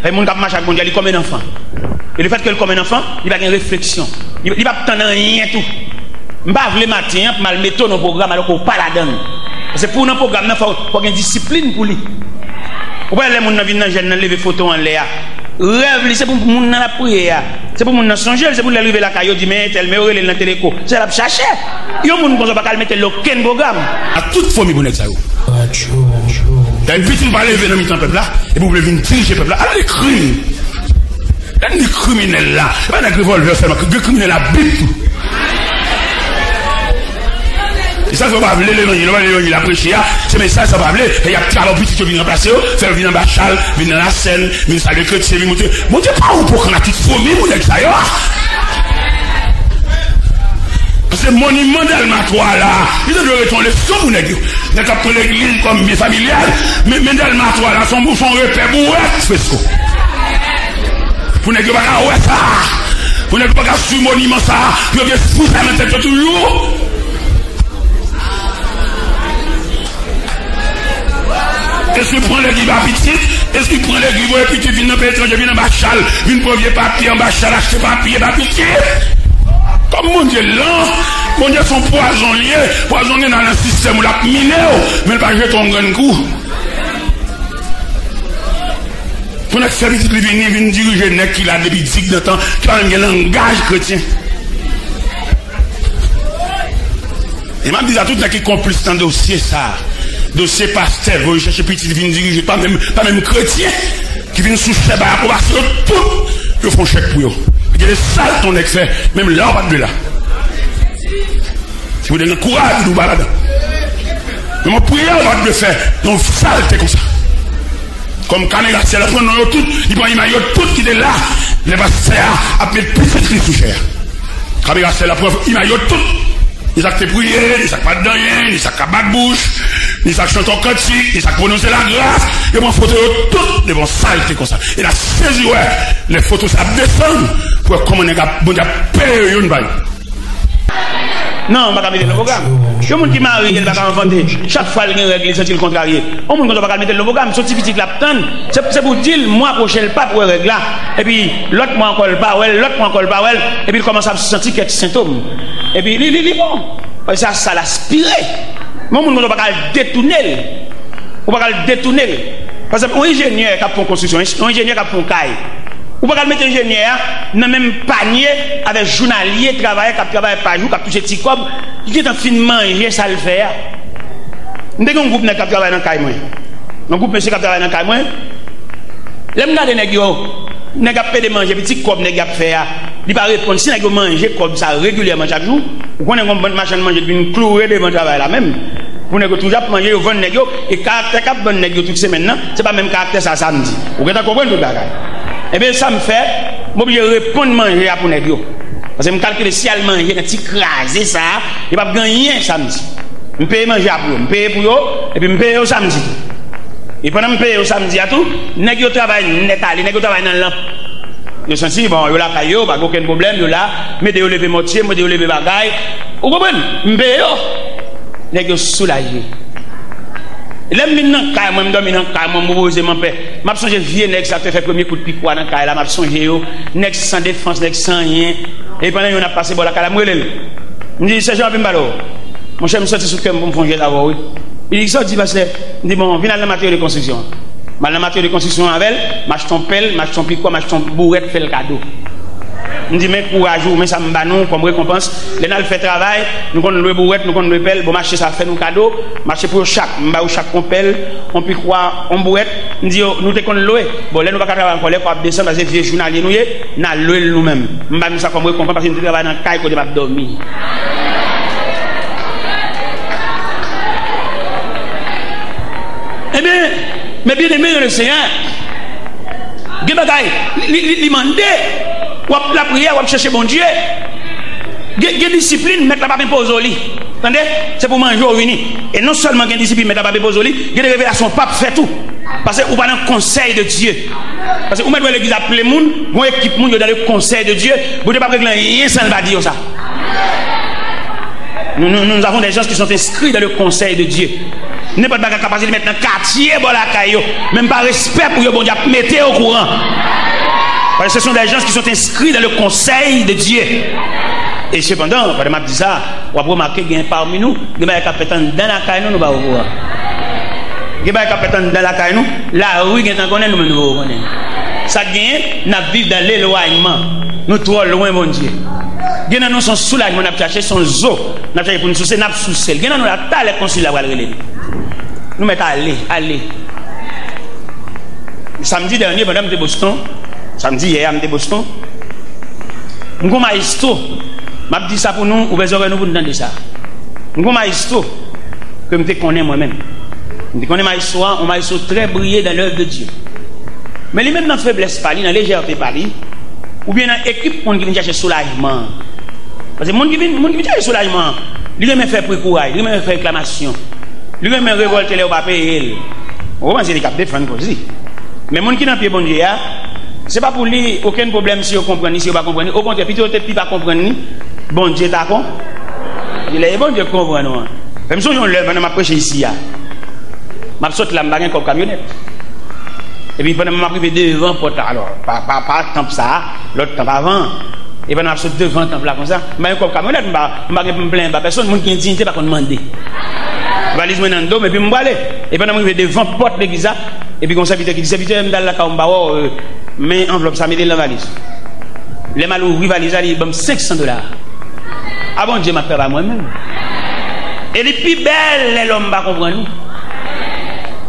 Fè moun k ap mache ak Bondye, li kòm yon anfan. E lefètke l kòm yon anfan, li pa gen refleksyon. Li, li p ap tann anyen tou. M pa vle maten an pou m al mete w nan pwogram alò ke w pa ladan l. Paske pou w nan pwogram nan, fò, fò gen disiplin pou li. Ou pa wè lè moun nan vin nan jèn nan leve foto anlè a. Rèv li, se pou moun nan l ap priye a. Se pou moun nan sonje l, se pou lè l rive lakay yo di, "Men entèl, men yo rele l nan teleko." Se sa l ap chache. Yon moun konsa pa ka al mete l okenn pwogram. A tout fomi pou nèg sa yo. Lè pitit pa leve nan mitan pèp la, epi w vle vin dirije pèp la. Ala de krim. Lè n di kriminèl la, e pa nèg revòlvè sèlman, gen kriminèl a bib tou. E sa fè w pa vle Levanjil, w pa vle Levanjil apreche a, se mesaj sa w pa vle, e y ap travay pitit yo vin ranplase yo, fè yo vin anba chal, vin nan lasèn, vin salye kretyen, vin monte. Bondye pa ou pokan a tout fomi pou nèg sa yo. Paske moniman Dèlma twa la, li te dwe rete yon leson pou nèg yo. Nèg k ap pran legliz kòm byen familyal, men, men Dèlma twa la, se yon, se yon repè bourèt, fresko. Pou nèg yo pa ka wè sa. Pou nèg yo pa ka swiv moniman sa. Pou yo gen espri sa nan tèt yo toujou. Espri pran legliz ba pitit. Espri pran legliz voye pitit vin nan peyi etranje, vin anba chal, vin pran vye papye anba chal, achte papye ba pitit. Kòm Bondye lan, Bondye se yon pwazon li ye. Pwazon gen nan sistèm ou, l ap mine w, men l pa jete yon grenn kou. Pou nèg fè pitit li vini, vin dirije nèg ki la depi digdantan, ki pa menm gen langaj kretyen. E m ap di sa tout nèg ki konplis nan dosye sa, dosye pastè voye chèche pitit vin dirije, pa menm, pa menm kretyen, ki vin sou chè bay apwobasyon yo tout, yo fè yon chèk pou yo. Gade salte yon nèg fè, menm lè w pa t dwe la. Si w te gen kouraj, ou pa ladan. Men mwen priyè w pa t dwe fè yon salte konsa. Kòm kamera syèl la pran non yo tout, li pran imaj yo tout ki te la lè pastè a ap met pitit li sou chè a. Kamera syèl la pran imaj yo tout. Ni sa k te priye, ni sa k pa t di anyen, ni sa k ap bat bouch, ni sa k chante yon kantik, ni sa k pwononse lagras. Yo pran foto yo tout devan salte konsa. E n a sezi wè lè foto sa ap desann pou wè kòman nèg ap, Bondye ap peye yo youn pa youn. Non, m pa ka mete l nan pwogram. Yon moun ki marye, l pa ka anfante. Chak fwa l gen règ, li santi l kontrarye. Yon moun konsa pa ka mete l nan pwogram. Se yon ti pitit l ap tann. Se, se pou di l, mwa pwochen, l p ap wè règ la. Epi, lòt mwa ankò, l pa wè l, lòt mwa ankò, l pa wè l. Epi, l kòmanse ap santi kèk sentòm. Epi, li, li, li bon. Paske se a sa l aspire. Men yon moun konsa pa ka al detounen l. Ou pa ka al detounen l. Pa egzanp, yon enjenyè k ap fè yon konstriksyon, yon enjenyè k ap fè yon kay. Ou pa ka al mete enjenyè a nan menm panye avèk jounalye, travayè k ap travay pa jou, k ap touche ti kòb, ki gentan fin manje sa l fè a. M te gen yon gwoup nèg k ap travay nan kay mwen. Yon gwoup mesye k ap travay nan kay mwen. Lè m gade nèg yo, nèg ap pede manje, epi ti kòb nèg y ap fè a, li pa reponn. Si nèg yo manje kòb sa regilyèman chak jou, ou konnen gon bann machann manje ki vin kloure devan travay la menm. Pou nèg yo toujou ap manje, yo vann nèg yo, e karaktè k ap vann nèg yo tout semèn nan, se pa menm karaktè sa samdi. Ou gentan konprann tout bagay. Ebyen, sa m fè, m oblije reponn manje a pou nèg yo. Paske m kalkile si y al manje nan ti kraze sa a, yo p ap gen anyen samdi. M peye manje a pou yo, m peye pou yo, epi m peye yo samdi. E pandan m peye yo samdi a tou, nèg yo travay nèt ale, nèg yo travay nan lanp. Yo santi, bon, yo lakay yo, pa gen okenn pwoblèm, yo la, m ede yo leve mòtye, m ede yo leve bagay. Ou konprann? M peye yo. Nèg yo soulaje. Lè m vin nan kay mwen, m dòmi nan kay mwen, m repoze m anpè. M ap sonje vye nèg sa k te fè premye kout pikwa nan kay la, m ap sonje yo. Nèg san defans, nèg san anyen. E pandan youn ap pase bò lakay la, m rele l. M di, "Sèjan, anpil m pale w. Monchè, m soti sou kè m pou m fè yon jès avè w, wi." Li di, "Sa w di, pastè?" M di, "Bon, vin al nan materyo de konstriksyon an." M al nan materyo de konstriksyon an avè l, m achte yon pèl, m achte yon pikwa, m achte yon bourèt, fè l kado. M di, "Men kouraj ou, men sa m ba nou kòm rekonpans. Lè n al fè travay, nou konn lwe bourèt, nou konn lwe pèl. Bon, m achte sa, fè nou kado." M achte pou yo chak. M ba yo chak yon pèl, yon pikwa, yon bourèt. M di yo, "Nou te konn lwe. Bon, lè nou pa ka travay ankò, lè kò ap desann, paske vye jounalye nou ye, n a lwe l nou menm." M ba nou sa kòm rekonpans, paske nou te travay nan kay kote m ap dòmi. Ebyen, men byeneme nan le Senyè, gen bagay, li, li, li mande, w ap lapriyè, w ap chèche Bondye. Gen, gen disiplin, mèt la p ap enpoze w li. Tande? Se pou manje w vini. E non sèlman gen disiplin, mèt la p ap enpoze w li, gen de revelasyon w p ap fè tou. Paske ou pa nan konsèy de Dye. Paske ou mèt wè legliz ap ple moun, gon ekip moun yo dans le conseil de Dieu. Bondye p ap regle anyen san l pa di yo sa. Nous, nous, nous avons des gens qui sont inscrits dans le conseil de Dieu. Nenpòt bagay k ap pase, li mèt nan katye bò lakay yo. Menm pa respè pou yo, Bondye ap mete yo okouran. Parce que ce sont des gens qui sont inscrits dans le conseil de Dieu. E sepandan, pandan m ap di sa, w ap remake gen pami nou, gen bagay k ap fèt anndan lakay nou, nou pa okouran. Gen bagay k ap fèt anndan lakay nou, lari gentan konnen, nou menm nou poko konnen. Sa k genyen, n ap viv dan lelwanyman. Nou twò lwen Bondye. Gen nan nou, se yon soulajman n ap chache, se yon zo n ap chache pou n souse, n ap souse l. Gen nan nou la, talè konsèy la pral rele li. Nou mèt ale, ale. Samdi dènye, pandan m te Boston, samdi yè a, m te Boston, m gon mayestwo. M ap di sa pou nou, ouvè zòrèy nou pou n tande sa. M gon mayestwo ke m te konnen mwen menm. M te konnen mayestwo a, yon mayestwo trè briye dan lèv de Dye. Men li menm nan feblès pa li, nan lejète pa li, oubyen nan ekip moun ki vin chache soulajman an. Paske moun ki vin, moun ki vin chache soulajman an, li renmen fè pri kouray, li renmen fè reklamasyon, li renmen revòlte lè yo pa peye l. Ou konprann, se li k ap defann koz li. Men moun ki nan pye Bondye a, se pa pou li okenn pwoblèm si yo konprann li, si yo pa konprann li. Okontrè, pito yo te pi pa konprann li, Bondye ta kon-, lè e Bondye k konprann ou an. Fè m sonje yon lè pandan m ap preche isi a. M ap sot la, m pa gen kòb kamyonèt. Epi pandan m ap rive devan pòt la, alò, pa, pa, pa tanp sa a, lòt tanp avan an. E pandan m ap sot devan tanp la konsa, m pa gen kòb kamyonèt, m pa, m pa gen pou m plenyen ba pèsonn, moun ki gen diyite pa konn mande. Valiz mwen nan do m, epi m prale. E pandan m rive devan pòt legliz la, epi gon sèvitè ki di, "Sèvitè, m t al lakay ou, m pa wè w, euh, men anvlòp sa, mete l nan valiz." Lè m al ouvri valiz la, li ban m senk san dola. A Bondye m ap fè pa mwen menm. E li pi bèl lè lòm pa konprann ou.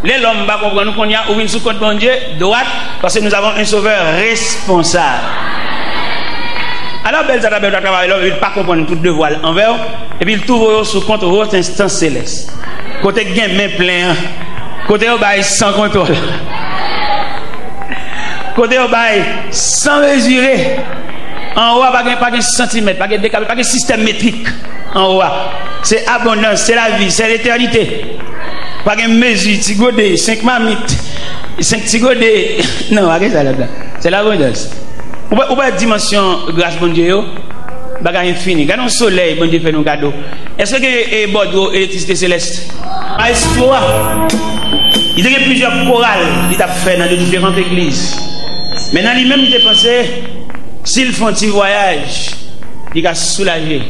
Lè lòm pa konprann ou, kounye a, ou vin sou kont Bondye, dwat, parce que nous avons un sauveur responsable. Alò, bèl sa ta bèl ta travay lòm, epi l pa konprann tout devwa l anvè w, epi l tou voye w sou kont wòt enstans selès. Kote k gen men plen an, kote yo bay san kontwòl. Kote yo bay san mezire. Anwo a pa gen, pa gen santimèt, pa gen dekape, pa gen sistèm metrik anwo a. Se abondans, se lavi, se letènite. Pa gen mezi, ti gode, senk mamit, senk ti gode. Non, pa gen sa ladan. Se labondans. Ou pa, ou pa dimansyon gras Bondye yo, bagay enfini. Gade yon solèy Bondye fè nou kado. Èske gen, e, bòdwo elektrisite selès? Mayestwo a, li te gen plizyè koral li t ap fè nan de diferan legliz. Men nan li menm, li te panse, si l fè yon ti vwayaj, li ka soulaje.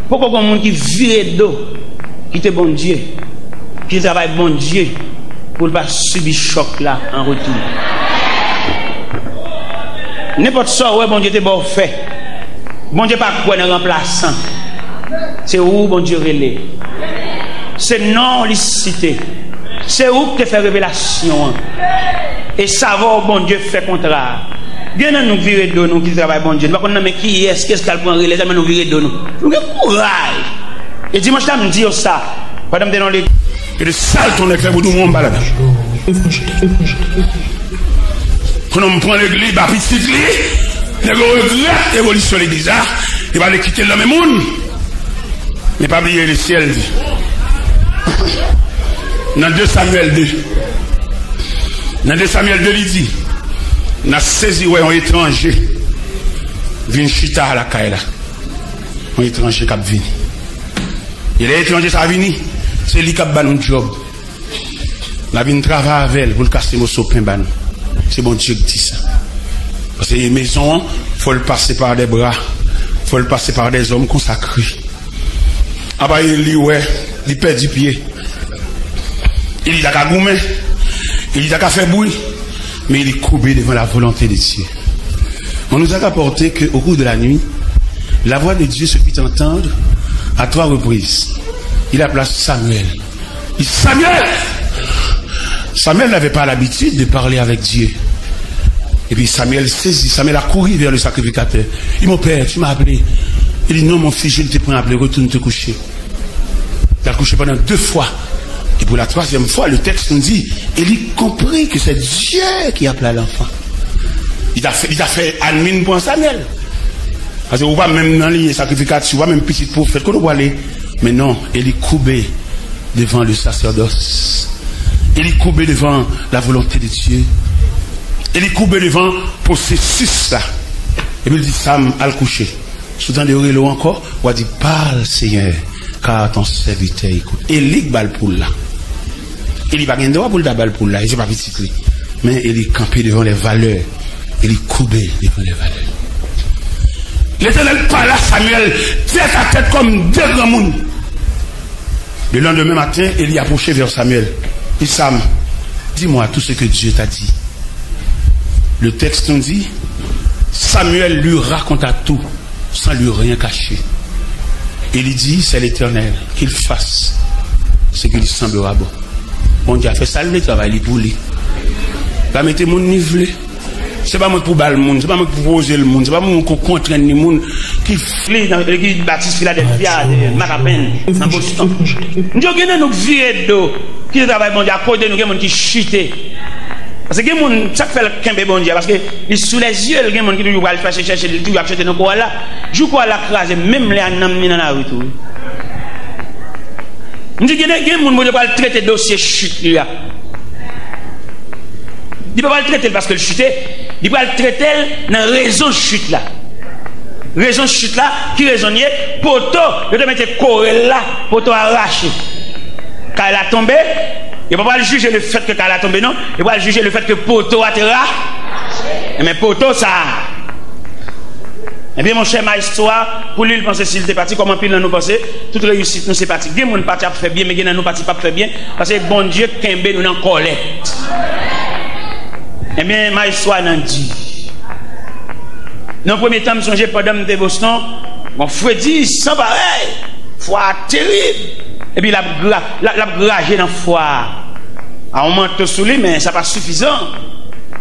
Poko gen moun ki vire do, kite Bondye, ki travay Bondye, pou l pa sibi chòk la an retou. Nenpòt sa w wè Bondye te ba w fè, Bondye pa kwè nan ranplasan. Se ou Bondye rele. Se non w li site. Se ou k te fè revelasyon an. E s avè w Bondye fè kontra a. Gen nan nou k vire do nou ki travay Bondye. Nou pa konn nan men kiyès, kiyès k al pran relè, tèlman nou vire do nou. Nou gen kouraj. E dimanch la, m di yo sa. Pandan m te nan legliz. E de sal ton nèg fè pou di w, mwen m pa ladan. Kounye a m pran legliz, ba pitit li. Nèg yo regrèt evolisyon legliz la. Yo pa vle kite l nan men moun. Men pa bliye lesyèl di. Nan de Samyèl de. Nan de Samyèl de, li di, n a sezi wè yon etranje vin chita lakay la. Yon etranje k ap vini. E lè etranje sa a vini, se li k ap ba nou djòb. N a vin travay avè l pou l kase moso pen ba nou. Se Bondye k di sa. Paske mezon an, fò l pase pa de bra, fò l pase pa de zòm konsakre. Apa Eli wè, li pèdi pye. Eli ta ka goumen, Eli ta ka fè bri, men Eli koube devan la volonté de Dieu. On nous a rapporté que au cours de la nuit, la voix de Dieu se fit entendre à trois reprises. Il appela Samuel. Il dit, Samuel! Samuel n'avait pas l'habitude de parler avec Dieu. Et puis Samuel saisi, Samuel a couru vers le sacrificateur. Il dit, mon père, tu m'as appelé. Il dit, non, mon fils, je ne t'ai point appelé, retourne te coucher. Il a couché pendant deux fois. Et pour la troisième fois, le texte nous dit, Élie comprit que c'est Dieu qui appelait l'enfant. Li ta fè, li ta fè admin pou Samuel. Paske ou pa menm nan liy sakrifikasyon, ou pa menm pitit pwofèt, kote ou prale? Men non, Eli koube devan le sacerdoce. Eli koube devan la volonté de Dieu. Eli koube devan pwosesis la. Epi l di Sam, al kouche. Si w tande yo rele w ankò, w a di, parle, Seigneur, car ton serviteur écoute. Eli k ba l poul la. Eli pa gen dwa pou l ta ba l poul la, e se pa pitit li. Men Eli kanpe devan lè valè. Eli koube devan lè valè. Letènèl pale a Samyèl tèt a tèt kòm de granmoun. Le lendemain matin, Eli apwoche vè Samyèl. Li di, Sam, dis-moi tout ce que Dieu t'a dit. Le texte nous dit, Samuel lui raconta tout, sans lui rien cacher. Et il dit, c'est l'Éternel, qu'il fasse ce qu'il semblera bon. Bondye a fè sa l vle, travay li pou li. Pa mete moun li vle. Se pa mwen k pou ba l moun, se pa mwen k pou poze l moun, se pa mwen k pou kontrenn li moun ki li nan legliz batis Filadèlfya, eh, Matapenn, nan Boston. M di yo gen nan nou k vire do, kite travay Bondye a, kote nou gen moun ki chite. Paske gen moun, sa k fè l kenbe Bondye a, paske li sou lèzye l, gen moun ki toujou pral chèche, chèche, li toujou ap chante nan koral la. Jou koral la kraze, menm lè a nanm li nan lari tou. M di gen, gen moun Bondye pral trete dosye chit li a. Li pa pral trete l paske l chite, li pral trete l nan rezon chit la. Rezon chit la, ki rezon l ye? Poto, yo te mete kore l la, poto a rache. Kay la tonbe, yo pa pral jije le fèt ke kay la tonbe non, yo pral jije le fèt ke poto a te ra. Enben poto sa a. Ebyen monchè, maestro a, pou li, l panse si l te pati, kòm anpil nan nou panse, tout reyisit nou se pati. Gen moun pati ap fè byen, men gen nan nou pati p ap fè byen, paske Bondye kenbe nou nan kòlèt. Ebyen maestro a nan di. Nan premye tan, m sonje pandan m te Boston, gon fredi san parèy, fwa a terib. Epi l ap gra-, l ap, l ap graje nan fwa a. A yon manto sou li, men sa pa sifizan.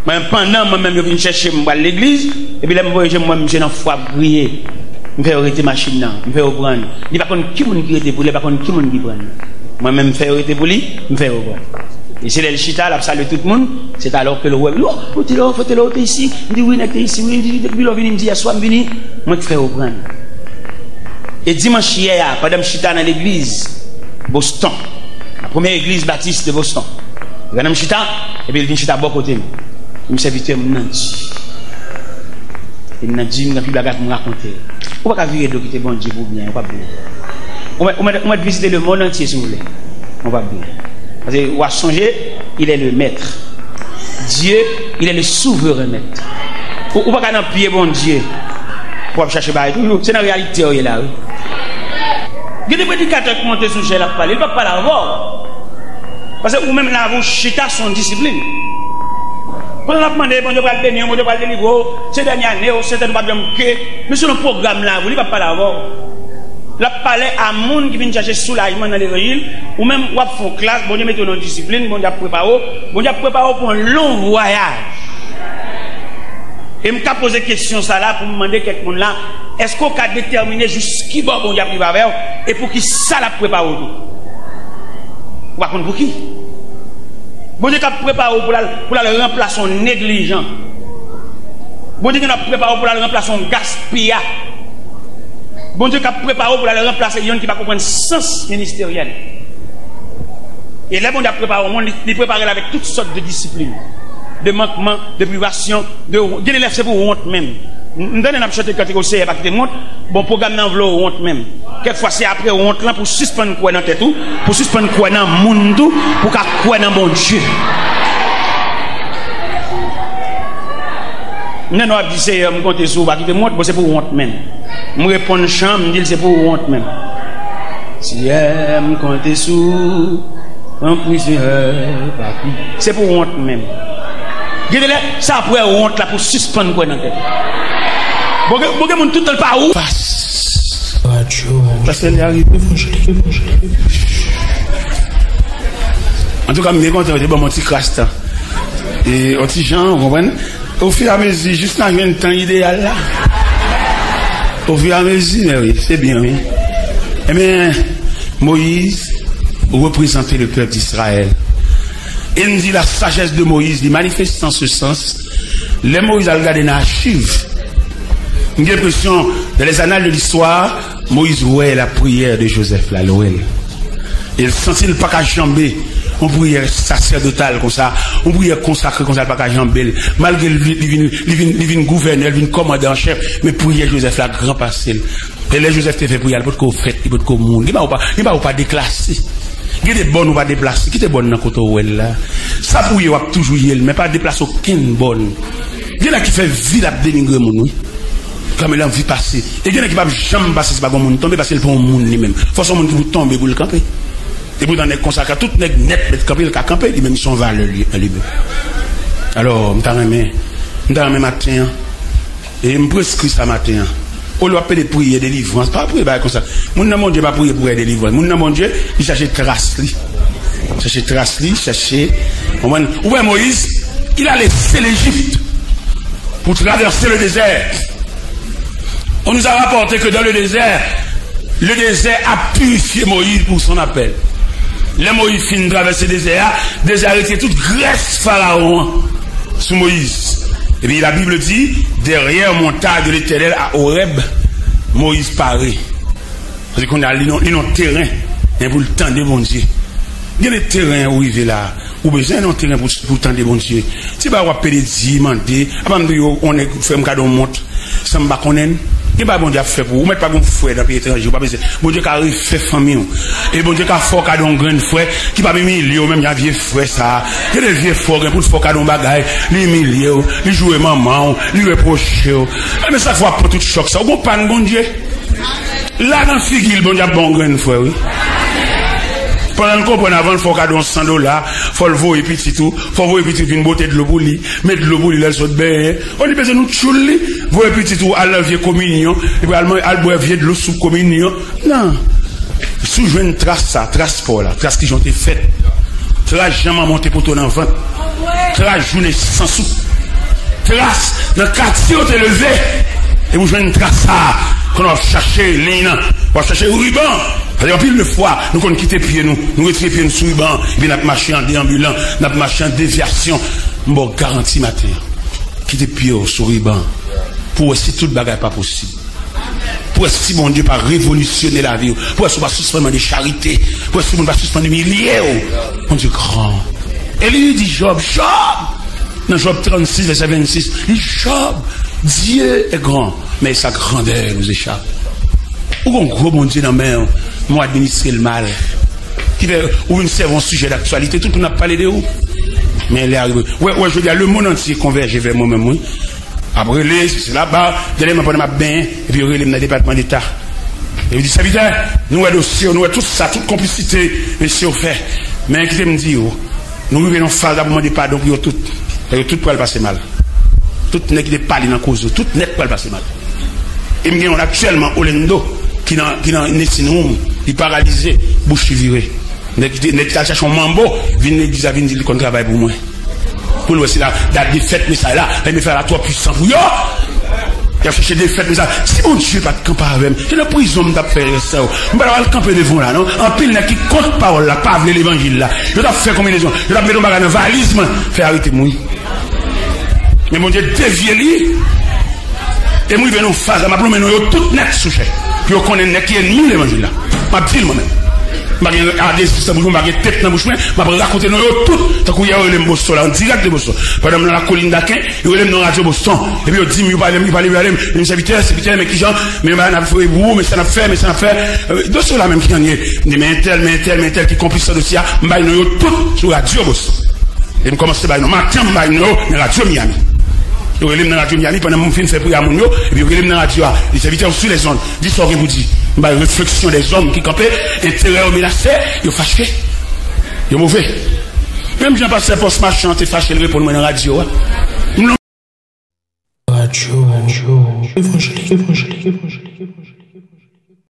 Mwen, pandan mwen menm yo vin chèche m, m pral legliz, epi lè m voye je m, m wè misye nan fwa ap griye. M fè yo rete machin nan, m fè yo pran l. Li pa konn ki moun ki rete pou li, li pa konn ki moun ki pran l. Mwen menm, m fè yo rete pou li, m fè yo pran l. E se lè l chita, l ap salye tout moun, se talè ke l wè m, li, "Oh, Otelo, Otelo, ou te isi?" M di, "Wi, nèg te isi, wi." Li di, "Depi lè w vini?" M di, "Yèswa m vini." Mwen k fè yo pran l. E dimanch yè a, pandan m chita nan legliz Boston, la première église baptiste de Boston, pandan m chita, epi l vin chita bò kote m. M sèvitè m nan di. E m nan di, m gen anpil bagay pou m rakonte. Ou pa ka vire do kite Bondye pou byen, ou p ap byen. Ou mèt, ou mèt, ou mèt vizite le monde entier si w vle. Ou p ap byen. Paske w a sonje, il est le maître. Dieu, il est le souverain maître. Ou, ou pa ka nan pye Bondye pou w ap chache bagay toujou. Se nan reyalite w ye la, wi. Gen de predikatè k monte sou chèz, l ap pale, li p ap pale avè w. Paske ou menm lavi w chita se yon disiplin. Pandan l ap mande, Bondye pral beni w, Bondye pral delivre w, se dènye ane w, se tèt ou p ap janm ke, men selon pwogram lavi w, li p ap pale avè w. L ap pale a moun ki vin chèche soulajman nan levanjil. Ou menm, w ap fè yon klas, Bondye mete w nan yon disiplin, Bondye ap prepare w, Bondye ap prepare w pou yon long vwayaj. E m ka poze kesyon sa la pou m mande kèk moun la, èske w ka detèmine jis ki bò Bondye ap rive avè w e pou ki sa l ap prepare w tou? Ou pa konn pou ki. Bondye k ap prepare w pou l al, pou l al ranplase yon neglijan. Bondye gen ap prepare w pou l al ranplase yon gaspiya. Bondye k ap prepare w pou l al ranplase youn ki pa konprann sans ministeryèl. E lè Bondye ap prepare yon moun, li, li prepare l avèk tout sòt de disiplin, de mankman, de privasyon, de, gen de lè se pou wont menm. M, m tande n ap chante kantik, O Seyè, pa kite m wont. Bon, pwogram nan vle w wont menm. Kèk fwa se apre wont lan pou w sispann kwè nan tèt ou, pou w sispann kwè nan moun tou, pou w ka kwè nan Bondye. M tande w ap di, Seyè, m konte sou ou, pa kite m wont, bon, se pou wont menm. M reponn chan, m di l se pou wont menm. Seyè, m konte sou ou, ranpli Seyè, pa ki. Se pou wont menm. Gen de lè, se apre wont la pou w sispann kwè nan tèt ou. Bon, gen, bon, gen moun tout tan l pa ou. Fas. Radyo. Pastè, li arive. Evanjelik, evanjelik. Antouka, m byen kontan, yo te ban m yon ti kras tan. E, yon ti jan, ou konprann? Ofiramezi, jis n a jwenn tan ideyal la. Ofiramezi, men wi, se byen, wi. Ebyen, Moyiz reprezante le pèp di Izrayèl. E n di la sajès de Moyiz li manifeste an se sans. Lè Moyiz al gade nan achiv, m gen enpresyon, dans les annales de l'histoire, Moyiz wè lapriyè de Jozèf la, l wè l. E l santi l pa ka janbe yon priyè sasèdotal konsa, yon priyè konsakre konsa, l pa ka janbe l. Malgre l, li vin, li vin, li vin gouvènè, li vin kòmandan an chèf, men priyè Jozèf la gran pase l. E lè Jozèf te fè priyè a, li potko fèt, li potko mouri. Gen bagay ou pa, gen bagay ou pa deklase. Gen de bòn ou pa deplase. Kite bòn nan kote w wè l la. Sa pou w ye, w ap toujou ye l, men pa deplase okenn bòn. Gen nèg ki fè vi l ap denigre moun, wi. Kanmenm l anvi pase. E gen nèg ki p ap janm pase si pa gen yon moun tonbe, paske l pa yon moun li menm. Fò se yon moun ki pou tonbe pou l kanpe. E poutan nèg konsa ka, tout nèg nèt mèt kanpe, l ka kanpe, li menm se yon valè li, an li menm. Alò, m ta renmen M ta renmen maten an. E m preskri sa maten an. Olye w ap pede priyè delivrans, pa priye bagay konsa. Moun nan Bondye pa priye priyè delivrans. Moun nan Bondye, li chache tras li. Chache tras li, chache. Konprann? Ou wè Moyiz, il a laissé l'Égypte pour traverser le désert. On nous a rapporté que dans le désert, le désert a purifié Moïse pour son appel. Lè Moyiz fin travèse dezè a, dezè a retire tout grès Farawon an sou Moyiz. Epi la Bible dit, derrière montagne de l'Éternel à Horeb, Moïse paraît. Paske kounye a li nan, li nan teren, men pou l tande Bondye. Gen de teren ou rive la, ou bezwen nan teren pou, pou tande Bondye. Se pa w ap pede di, mande, apa m di yo, on nèg fè m kado yon mont, san m pa konnen l. Gen bagay Bondye ap fè pou ou. Ou mèt pa gen yon frè nan peyi etranje, ou pa bezwen. Bondye ka refè fanmi w. E Bondye ka fè w kado yon grenn frè ki p ap imilye w menm jan vye frè sa a. Gen de vye frè w gen pou l fè w kado yon bagay, li imilye w, li joure manman w, li repwoche w. Ebyen sa fè w ap pran tout chòk sa. Ou gon pa n Bondye. La nan figi l, Bondye ap ba w yon grenn frè, wi. Pandan l konprann avan l fè w kado yon san dola, fò l voye pitit ou, fò w voye pitit vin bwote dlo pou li, met dlo pou li lè l sot benyen. Ou li bezwen nou tchoul li, voye pitit ou al nan vye kominyon, epi al, al bwè vye dlo sou kominyon. Non. Si w jwenn tras sa, tras pa w la, tras ki jan w te fèt, tras jan manman w te pote w nan vant, tras jou nesans ou, tras nan katye w te leve, epi w jwenn tras sa, kounye a w ap chache liy nan, w ap chache riban. Paske anpil de fwa, nou konn kite pye nou, nou retire pye nou sou riban, epi n ap mache an deanbilan, n ap mache an devyasyon. M ba w garanti maten an, kite pye w sou riban pou w wè si tout bagay pa posib. Pou wè si Bondye pa revolisyone lavi w. Pou wè si w pa sispann mande charite. Pou wè si moun pa sispann imilye w. Bondye gran. Eli di Jòb, Jòb! Nan Jòb trannsis, vèsè vennsis, li di, Jòb, Dieu est grand, mais sa grandeur nous échappe. Ou gon gwo Bondye nan men w, men w administre l mal. Ki fè ou vin sèvi yon sijè daktyalite, tout moun ap pale de ou. Men lè a rive, wè, wè, jodi a, lemonn antye konvèje vè mwen menm, wi. Ap rele, se, se laba, dènyèman pandan m ap benyen, epi yo rele m nan Depatman Deta. Yo di, sèvitè, nou wè dosye w, nou wè tout sa, tout konplisite mesye yo fè. Men kite m di w, nou rive nan faz la pou mande padon pou yo tout. Yo tout pral pase mal. Tout nèg ki te pale nan koze w, tout nèt pral pase mal. E m gen yon aktyèlman, Orlando, ki nan, ki nan nursing home, li paralize, bouch li vire. Nèg ki te, nèg ki t al chache yon manbo, vin legliz la, vin di li konn travay pou mwen. Pou l wè si la, dat defèt mesaj la, lè mesaj la twò pwisan pou yo. Y ap chache defèt mesaj. Si Bondye pa t kanpe avè m, se nan prizon m t ap fè rès sa yo. M pa t ap al kanpe devan w la, non. Anpil nèg ki kont pawòl la, pa vle levanjil la. Yo t ap fè konbinezon. Yo t ap mete yon bagay nan valiz mwen. Fè arete m, wi. Men Bondye devye li. E m rive nan yon faz la, m ap lonmen non yo tout nèt sou chè. Pou yo konnen nèg ki ènmi levanjil la. M ap di l mwen menm. M pa gen adezif nan bouch mwen, m pa gen tep nan bouch mwen, m ap rakonte non yo tout. Tankou yè yo rele m Boston la, an dirèk de Boston. Pandan m nan lakolin Daken, yo rele m nan radyo Boston. Epi yo di m, yo pale m, yo pale m, yo pale m. Yo di m, sèvitè, sèvitè, men kijan, men bagay n ap fè pou ou, men sa n ap fè, men sa n ap fè. Euh, dosye w la menm ki jan l ye. M di, men entèl, men entèl, men entèl ki konplis nan dosye a, m bay non yo tout sou radyo Boston. E m kòmanse bay non. Maten an, m bay non yo nan radyo Miami. Yo rele m nan radyo Miami pandan m fin fè priyè a moun yo, epi yo rele m nan radyo a. Li sèvitè ou sou lèzonn. Di sa w gen pou di. M bay refleksyon dèzòm ki kanpe, enterè yo menase, yo fache, yo move. Menm jan pastè Pòs Machan te fache, l reponn mwen nan radyo a. M Radyo Evanjelik, Evanjelik, Evanjelik.